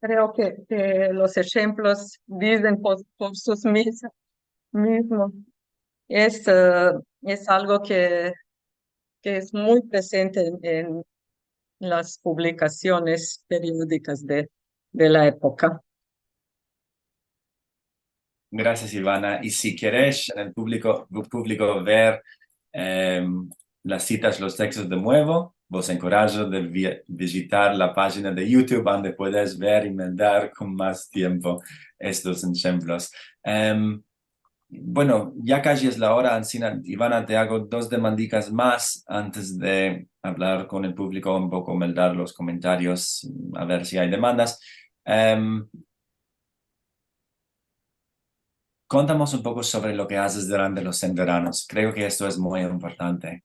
Kreo ke, ke los enshemplos dizen por, por sus mis-, mizmos. Es, e, es algo ke, ke es muy prezente en, en las publikasiones periodikas de, de la epoka. Grasias, Ivana. I si keresh, en el publiko, publiko ver, em, las sitas, los tekstos de muevo, vos enkorajo de vi-, vijitar la pajina de YouTube, ande puedes ver i meldar kon mas tiempo estos enshemplos. Em, bueno, ya kaji es la ora, ansina, Ivana, te ago dos demandikas mas antes de avlar kon el publiko, un poko meldar los komentarios, a ver si ay demandas. Em, Kontamos un poko sovre lo ke azes durante los enveranos. Kreo ke esto es muy importante.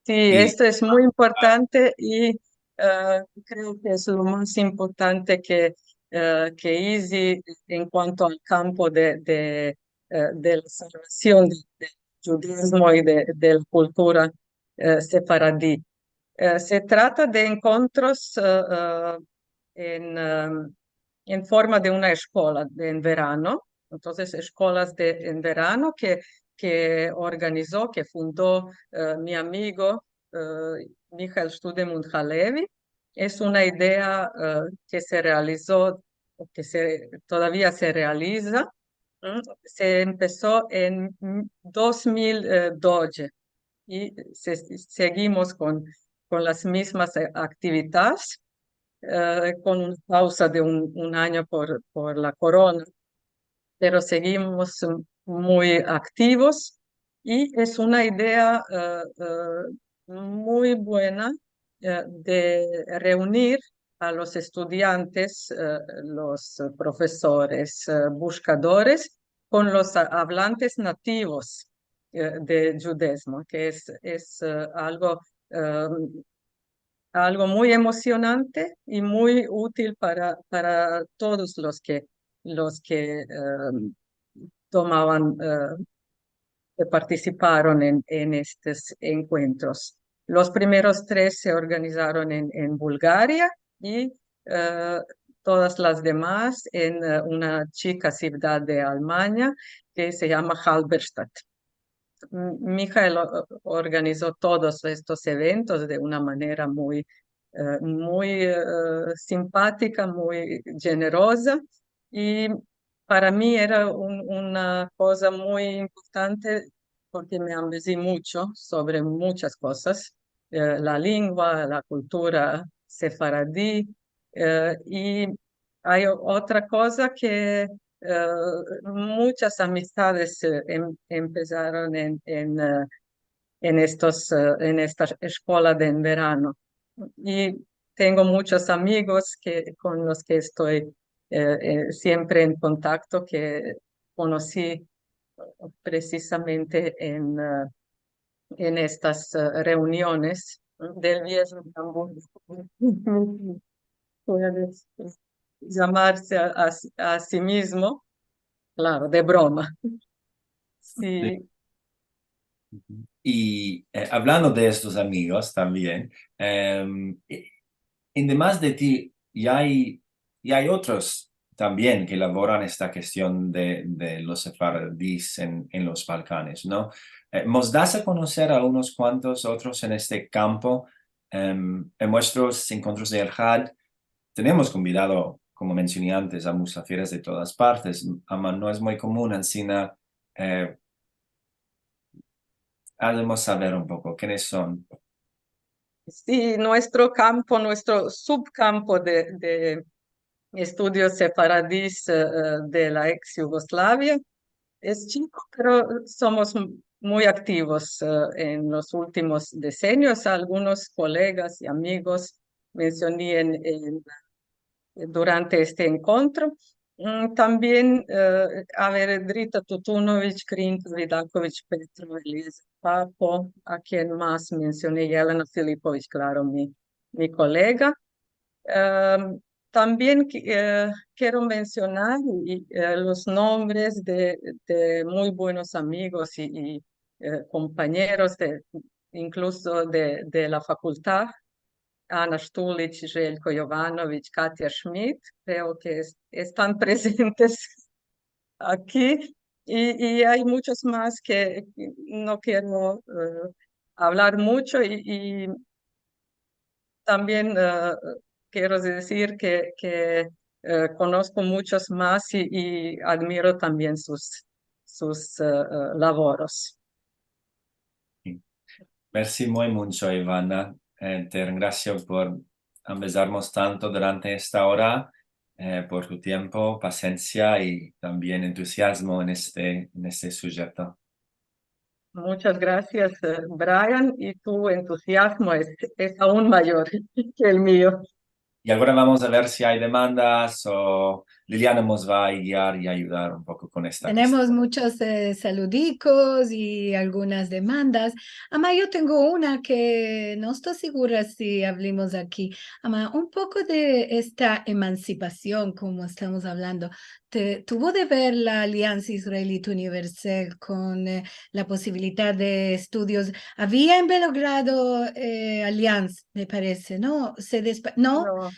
Si, i esto es muy importante i, e, kreo ke es lo mas importante ke, e, ke izi en kuanto al kampo de, de, e, de la salvasion de, del djudezmo i de, de la kultura, e, sefaradi. E, se trata de enkontros, e, e, en, e, en forma de una eskola de, en verano. Entonses, eskolas de, en verano ke, ke organizo, ke fundo, e, mi amigo, e, Mihael Studemund Halevi. Es una idea, e, ke se realizo, o ke se, todavia se realiza. Mm, se empeso en, mm, dos mil, e, doze. I se-, seguimos kon, kon las mizmas, e, aktividades, e, kon una pauza de un, un anyo por, por la korona, pero seguimos muy aktivos i es una idea, e, e, muy buena, e, de reunir a los estudiantes, e, los profesores, e, bushkadores, kon los a-, avlantes nativos, e, de djudezmo, ke es, es, e, algo, e, algo muy emosionante i muy util para, para todos los ke, los ke, e, tomavan, e, ke partisiparon en, en estos enkuentros. Los primeros tres se organizaron en, en Bulgaria i, e, todas las demas en, e, una chika sivdad de Almanya ke se yama Halberstadt. M-, Mihael o-, organizo todos estos eventos de una manera muy, e, muy, e, simpatika, muy djeneroza, i para mi era un, una koza muy importante porke me ambezi muncho sovre munchas kozas, e, la lengua, la kultura sefaradi, e, i ay o-, otra koza ke, e, munchas amistades, e, em-, empesaron en, en, e, en estos, e, en esta eskola de en verano. I tengo munchos amigos ke, kon los ke esto, e, e, siempre en kontakto, ke konosi presizamente en, e, en estas, e, reuniones del Viernes de Hamburgo. Puede yamarse a, a, a si mizmo, klaro, de broma. Si. Si. I, e, avlando de estos amigos tambien, em, i, i demas de ti, i ay, i ay otros tambien ke lavoran esta kestion de, de los sefaradis en, en los Balkanes, no? E, mos das a konoser a unos kuantos otros en este kampo, em, en muestros enkuentros de Elhad, tenemos konvidado, komo mensioni antes, a musafiras de todas partes, ama no es muy komun, ansina, e, Azmos saver un poko kenes son. Si, muestro kampo, muestro subkampo de, de estudios sefaradis, e, de la eks Yugoslavia es chiko, pero somos muy aktivos, e, en los ultimos desenios. Algunos kolegas i amigos mensioni en, en, durante este enkontro. Mm, tambien, e, a Veredrita Tutunovič, Krinka Vidakovič, Petro, Eliezer Papo, a ken mas mensioni, Jelena Filipovič, klaro, mi, mi kolega. Em, tambien ki-, e, kero mensionar i, e, los nombres de, de muy buenos amigos i, i, e, kompañeros de, inkluso de, de la fakultad, Ana Štulič, Željko Jovanovič, Katja Šmit, kreo ke es-, estan prezentes aki, i, i ay muchos mas ke no kero, e, avlar mucho, i, i tambien, e, kero dizir ke, ke, e, konosko muchos mas i, i admiro tambien sus, sus, e, e, lavoros. Mersi muy muncho, Ivana. E, te rengrasio por ambezarmos tanto durante esta ora, e, por tu tiempo, pasensia i tambien entuziazmo en este, en este sujeto. Muchas grasias, e, Brian, i tu entuziazmo es, es aun mayor ke el mio. I agora vamos a ver si ay demandas o Liliana mos va a giar i ayudar un poko kon esta Tenemos kestión. Muchos, e, saludikos i algunas demandas. Ama, yo tengo una ke no esto sigura si avlimos aki. Ama, un poko de esta emansipasion, komo estamos avlando, te, tuvo de ver la Aliansa Israelita Universal kon, e, la posibilidad de estudios? Avia en Belogrado, e, Aliansa, me parese, no? Se despa-, no? No,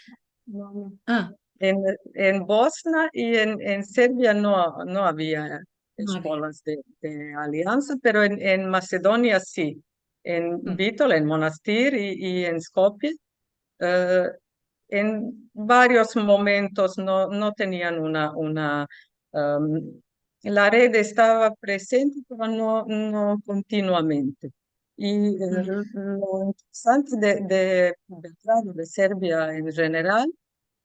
no, no. A. En, en Bosnia i en, en Serbia no, no avia eskolas de, de Aliansa, pero en, en Masedonia si. En Bitola, en Monastir i, i en Skopje, e, en varios momentos no, no tenian una, una, em, la red estava prezente, pero no, no kontinuamente. I, e, lo interesante de, de Belgrado, de Serbia en jeneral,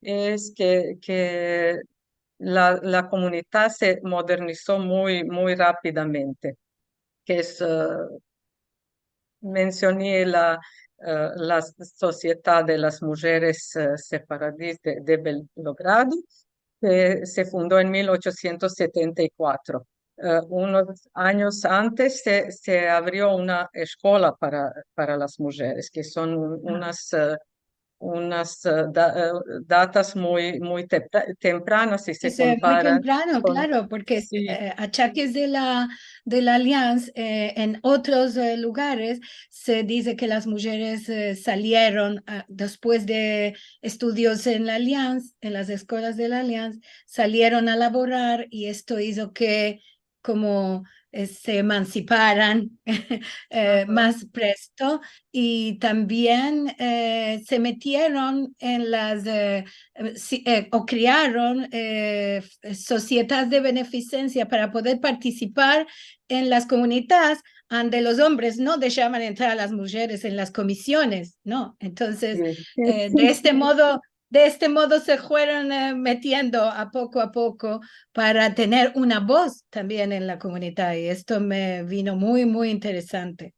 es ke, ke la, la komunidad se modernizo muy, muy rapidamente. Ke es, e, mensioni la, e, la Sosiedad de las Mujeres, e, Sefaradis de, de Belgrado, ke se fundo en mil ochosientos setenta i kuatro. E, unos anyos antes se, se avrio una eskola para, para las mujeres, ke son un-, unas, e, unas, e, da-, e, datas muy, muy tempra-, tempranas si se kompara kon... Es, e, muy temprano, klaro, porke, e, achakes de la, de la Aliansa, e, en otros, e, lugares se dize ke las mujeres, e, salieron, a, despues de estudios en la Aliansa, en las eskolas de la Aliansa, salieron a lavorar i esto izo ke komo, e, se emansiparan, e, mas presto, i tambien, e, se metieron en las, e, e, si-, e, o krearon, e, f-, sosiedades de benefisensia para poder partisipar en las komunidades ande los ombres no deshavan entrar a las mujeres en las komisiones, no? Entonses, e, de este modo, de este modo se fueron, e, metiendo a poko a poko para tener una voz tambien en la komunidad, i esto me vino muy, muy interesante.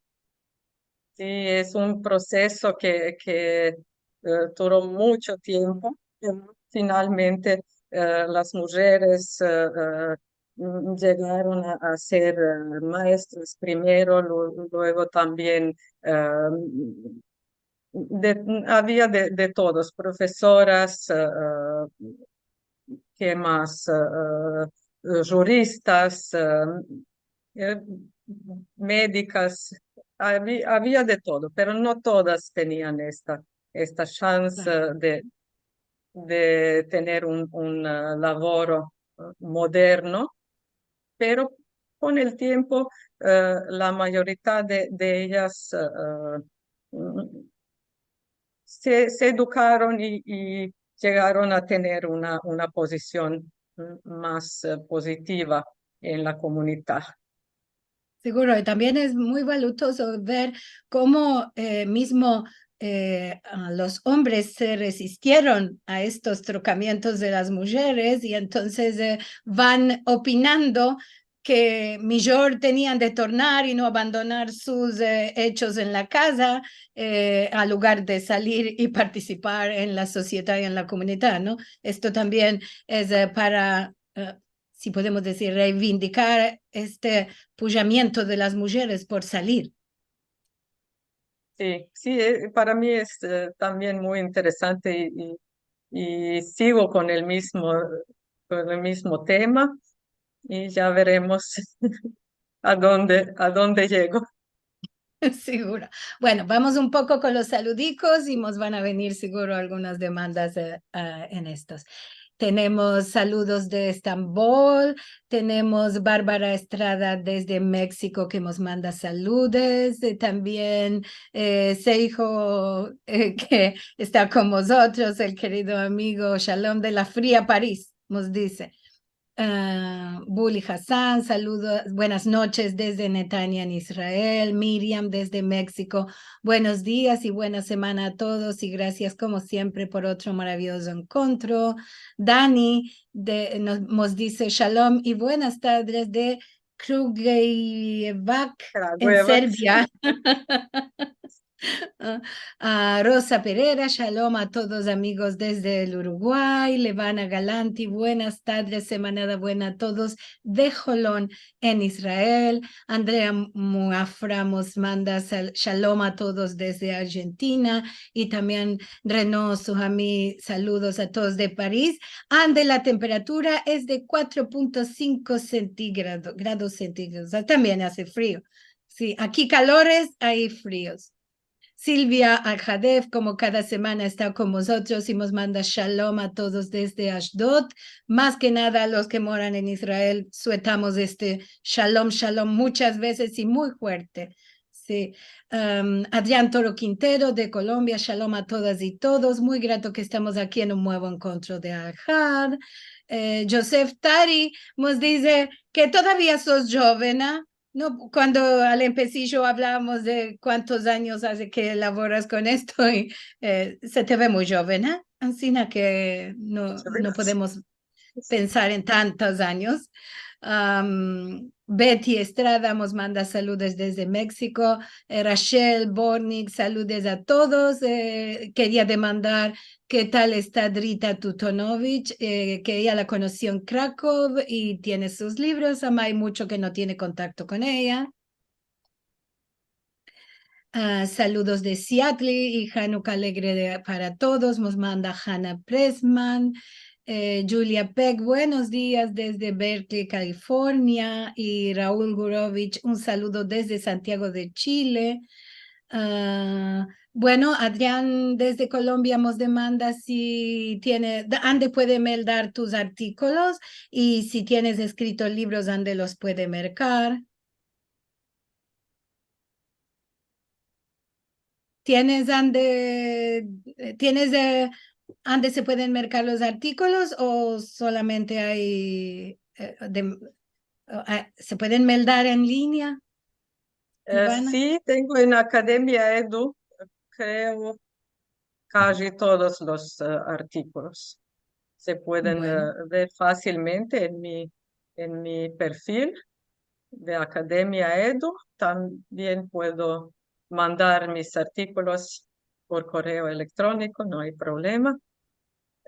Si, es un proseso ke, ke, e, duro muncho tiempo, pero finalmente, e, las mujeres, e, e, mm, yegaron a, a ser, e, maestras primero, lu-, luego tambien, e, de, avia de, de todos, profesoras, e, e, ke mas, e, e, juristas, e, e, medikas, avi-, avia de todo, pero no todas tenian esta, esta shanse de, de tener un, un, e, lavoro, e, moderno, pero kon el tiempo, e, la mayoridad de, de eyas, e, e, mm, se, se edukaron i, i yegaron a tener una, una pozision, mm, mas, e, pozitiva en la komunidad. Seguro, i tambien es muy valutozo ver komo, eh, mizmo, eh, a, los ombres se rezistieron a estos trokamientos de las mujeres, i entonses, eh, van opinando ke mijor tenian de tornar i no abandonar sus, eh, echos en la kaza, eh, al lugar de salir i partisipar en la sosiedad i en la komunidad, no? Esto tambien es, eh, para, eh, si podemos dizir, reivindikar este pujamiento de las mujeres por salir. Si, si, eh, para mi es, eh, tambien muy interesante i, i, i sigo kon el mizmo, kon el mizmo tema i ya veremos adonde, adonde yego. Seguro. Bueno, vamos un poko kon los saludikos i mos van a venir seguro algunas demandas, eh, ah, en estos. Tenemos saludos de Estambol, tenemos Barbara Estrada desde Meksiko ke mos manda saludes, eh, tambien, eh, Seijo, eh, ke esta kon mozotros, el kerido amigo Shalom de la fria Paris, mos dize. Ah, Buli Hassan, saludos, buenas noches desde Netanya en Israel. Miriam desde Meksiko, buenos dias i buena semana a todos i grasias komo siempre por otro maraviyozo enkontro. Dani de, nos, mos dize shalom i buenas tardes de Kragujevac en Serbia. A Rosa Pereira, shalom a todos amigos desde el Uruguay. Levana Galanti, buenas tardes, semanada buena a todos de Holon en Israel. Andrea Muafra mos manda sal-, shalom a todos desde Argentina. I tambien Renaud Suhami, saludos a todos de Paris, ande la temperatura es de kuatro punto sinko sentígrado, grados sentígrados. Ah, tambien aze frio. Si, aki kalores, ai frios. Silvia Alhadef, komo kada semana, esta kon mozotros i mos manda shalom a todos desde Ashdod. Mas ke nada a los ke moran en Israel, sueltamos este shalom, shalom muchas vezes i muy fuerte. Si. Em, Adrian Toro Quintero de Kolombia, shalom a todas i todos. Muy grato ke estamos aki en un muevo enkontro de Alhad. Eh, Joseph Tari mos dize ke todavia sos joven, a? No, kuando al empesijo avlavamos de kuantos anyos aze ke lavoras kon esto, i, eh, se te ve muy joven, a? Ansina ke no, no podemos pensar en tantos anyos. Am, Betty Estrada mos manda saludos desde Meksiko. Eh, Rachel Bornik, saludos a todos. Eh, keria demandar ke tal esta Drita Tutonovich, eh, ke eya la konosi en Krakow i tiene sus livros, ama ay mucho ke no tiene kontakto kon eya. Ah, saludos de Seattle i Hanukkah alegre de, para todos, mos manda Hannah Pressman. Eh, Julia Peck, buenos dias desde Berkeley, California. I Raul Gurovich, un saludo desde Santiago de Chile. Ah, bueno, Adrian desde Kolombia mos demanda si tiene, da-, ande puede meldar tus artikolos i si tienes eskrito livros, ande los puede merkar. Tienes ande, eh, tienes, eh, ande se pueden merkar los artikolos o solamente ay, eh, de, o, ah, se pueden meldar en linea, Ivana? Eh, si, tengo en Akademia Edu, kreo, kaji todos los, eh, artikolos. Se pueden, eh, ver fasilmente en mi, en mi perfil de Akademia Edu. Tambien puedo mandar mis artikolos por koreo elektroniko, no ay problema.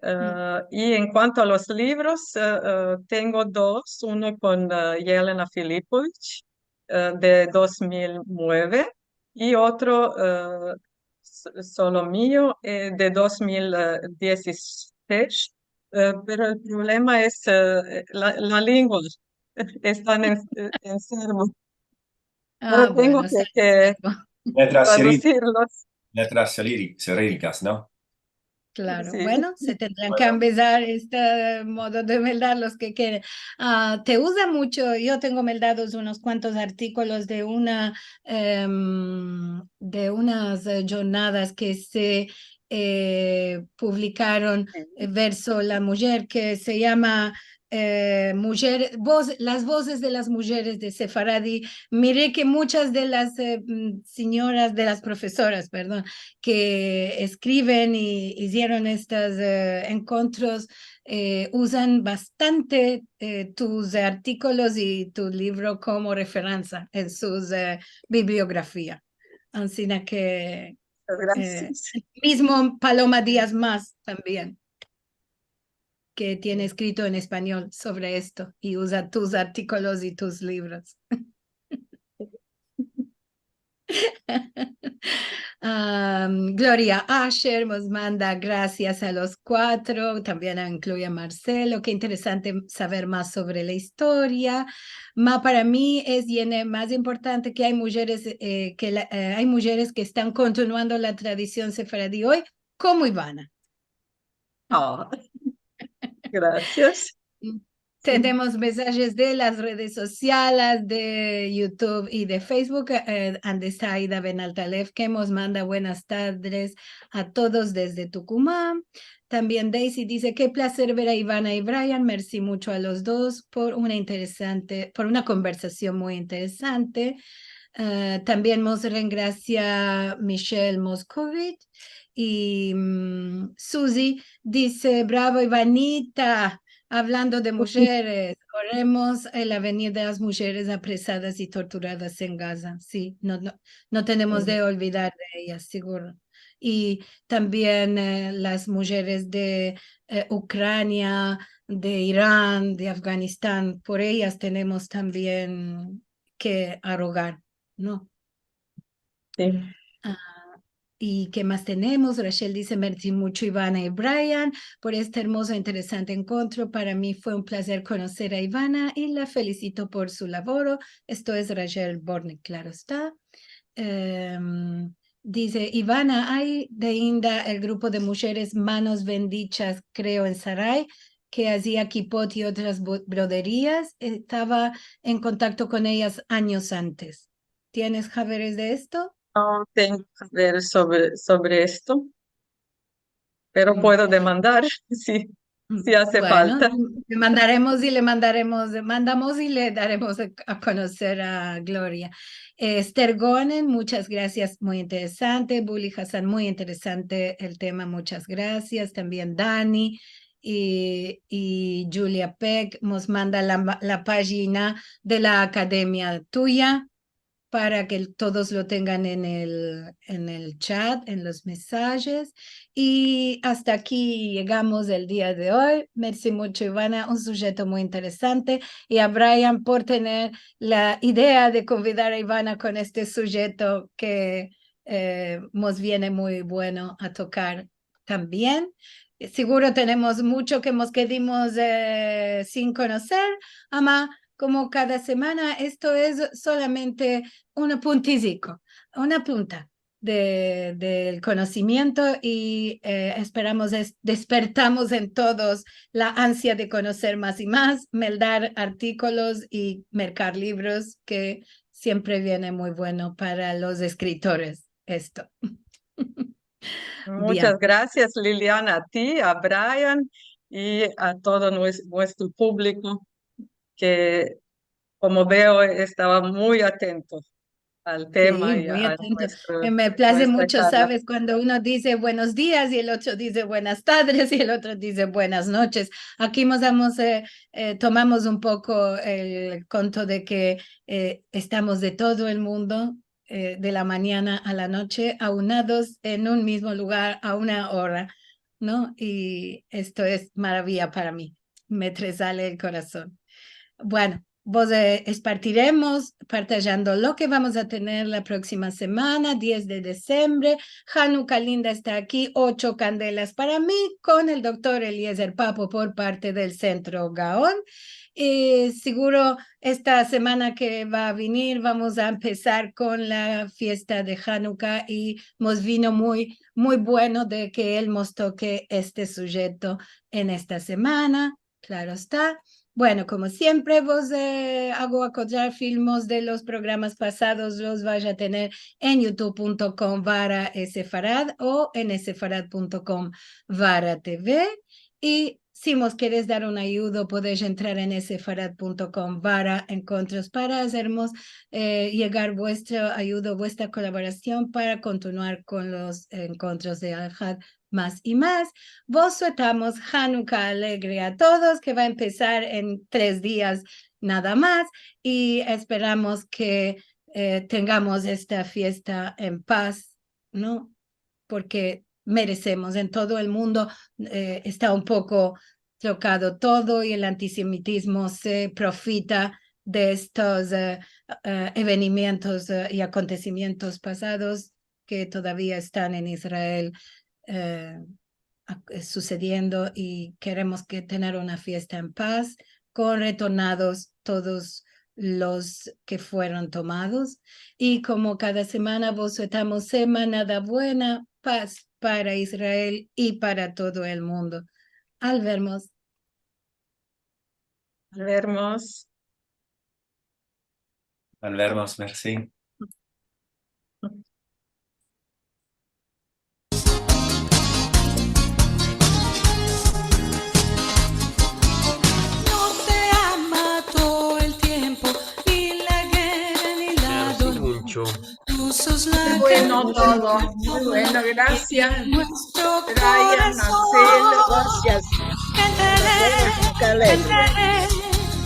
Eh, i en kuanto a los livros, eh, eh, tengo dos, uno kon, eh, Yelena Filipovich, eh, de dos mil nueve, i otro, eh, s-, solo mio, eh, de dos mil diesisesh. Eh, pero el problema es, eh, la, la lingua. Estan en, enfermo. Pero tengo ke, ke tradusirlos. Letras siri-, letras siri-, sirílikas, no? Klaro, si. Bueno, se tendrian ke ambezar este modo de meldar los ke keren. Ah, te uza mucho, yo tengo meldados unos kuantos artikolos de una, em, de unas, eh, jornadas ke se, eh, publikaron, eh, verso la mujer, ke se yama eh, mujer-, voz-, las vozes de las mujeres de Sefarad. I mire ke muchas de las, eh, mm, sinyoras, de las profesoras, pardon, ke eskriven i izieron estos, eh, enkontros, eh, uzan bastante, eh, tus artikolos i tu livro komo referansa en sus, eh, bibliografia. Ansina ke, eh, el mizmo Paloma Dias Mas tambien, ke tiene eskrito en espanyol sovre esto i uza tus artikolos i tus livros. Am, Gloria Asher mos manda grasias a los kuatro, tambien inkluye a Marcelo. Ke interesante saver mas sovre la istoria. Ma para mi es yene mas importante ke ay mujeres, eh, ke la, eh, ay mujeres ke estan kontinuando la tradision sefaradi oy, komo Ivana. Oh, grasias. Tenemos mensajes de las redes sosiales, de YouTube i de Facebook, eh, ande esta Aida Benaltalef, ke mos manda buenas tardes a todos desde Tucumán. Tambien Daisy dize, "Ke plazer ver a Ivana i Brian. Mersi mucho a los dos por una interesante, por una konversasion muy interesante." Eh, tambien mos rengrasia Michelle Moscovich. I, mm, Suzy dize, "Bravo, Ivanita, avlando de mujeres, oremos el avenir de las mujeres apresadas i torturadas en Gaza." Si, no, no, no tenemos de olvidar de eyas, siguro. I tambien, eh, las mujeres de, eh, Ukrania, de Iran, de Afganistan, por eyas tenemos tambien ke arogar, no? Si. Ah, i ke mas tenemos? Rachel dize, "Mersi mucho, Ivana i Brian, por este ermozo, interesante enkontro. Para mi fue un plazer konoser a Ivana i la felisito por su lavoro." Esto es Rachel Bortnick, klaro esta. Em, dize, "Ivana, ay de ainda el grupo de mujeres Manos Bendichas, kreo, en Sarai, ke azia kipot i otras bo-, broderias. Estava en kontakto kon eyas anyos antes." Tienes haberes de esto? No tengo haberes sovre, sovre esto, pero puedo demandar, si, si aze falta. Bueno, demandaremos i le mandaremos, mandamos i le daremos a, a konoser a Gloria. Eh, Esther Gonen, muchas grasias, muy interesante. Buli Hassan, muy interesante el tema, muchas grasias. Tambien Dani i, i Julia Peck mos manda la, la pajina de la akademia tuya para ke todos lo tengan en el, en el chat, en los mensajes. I asta aki yegamos el dia de oy. Mersi mucho, Ivana, un sujeto muy interesante. I a Brian por tener la idea de konvidar a Ivana kon este sujeto ke, eh, mos viene muy bueno a tokar tambien. Siguro tenemos mucho ke mos kedimos, eh, sin konoser, ama komo kada semana, esto es solamente un puntiziko, una punta de, del konosimiento i, eh, esperamos es-, despertamos en todos la ansia de konoser mas i mas, meldar artikolos i merkar livros, ke siempre viene muy bueno para los eskritoros esto. Muchas grasias, Liliana, a ti, a Brian i a todo nues-, vuestro publiko, ke, komo veo, estava muy atento al tema i a nuestro, nuestra charla. Si, muy atento. Eh, me plaze mucho, saves, kuando uno dize buenos dias i el otro dize buenas tardes i el otro dize buenas noches. Aki mos damos, eh, eh, tomamos un poko el konto de ke, eh, estamos de todo el mundo, eh, de la manyana a la noche, aunados en un mizmo lugar a una ora, no? I esto es maraviya para mi, me tresale el korason. Bueno, vos, eh, espartiremos partajando lo ke vamos a tener la proksima semana, diez de disembre. Hanuka linda esta aki, ocho kandelas para mi, kon el doktor Eliezer Papo por parte del Sentro Gaon. I siguro esta semana ke va a venir vamos a empesar kon la fiesta de Hanuka i mos vino muy, muy bueno de ke el mos toke este sujeto en esta semana, klaro esta. Bueno, komo siempre, vos, eh, ago akodrar filmos de los programas pasados, los vaya a tener en youtube punto com barra sefarad o en sefarad punto com barra TV. I Si mos keres dar un ayudo, podesh entrar en sefarad punto com barra enkontros para azermos, eh, yegar vuestro ayudo, vuestra kolaborasion para kontinuar kon los enkontros de Alhad mas i mas. Vos suetamos Hanuka alegre a todos, ke va a empesar en tres dias nada mas, i esperamos ke, eh, tengamos esta fiesta en pas, no? Porke meresemos. En todo el mundo, eh, esta un poko trokado todo i el antisemitizmo se profita de estos, eh, eh, evenimientos, eh, i akontesimientos pasados ke todavia estan en Israel, eh, a-, eh, susediendo, i keremos ke tener una fiesta en pas kon retornados todos los ke fueron tomados. I komo kada semana, vos suetamos semanada buena, pas para Israel i para todo el mundo. Al vermos. Al vermos. Al vermos, mersi. No te ama todo el tiempo, ni la guerra, ni la dolor. Mersi muncho. Muy bueno todo, muy bueno, gracias. Brian, Marcelo. Grasias.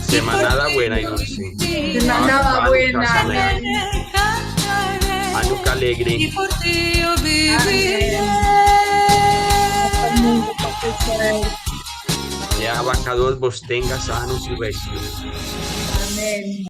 Semanada buena i dulse. Semanada buena. Hanuka alegre. Amen. Ke Abakadosh vos tenga sanos i resios. Amen.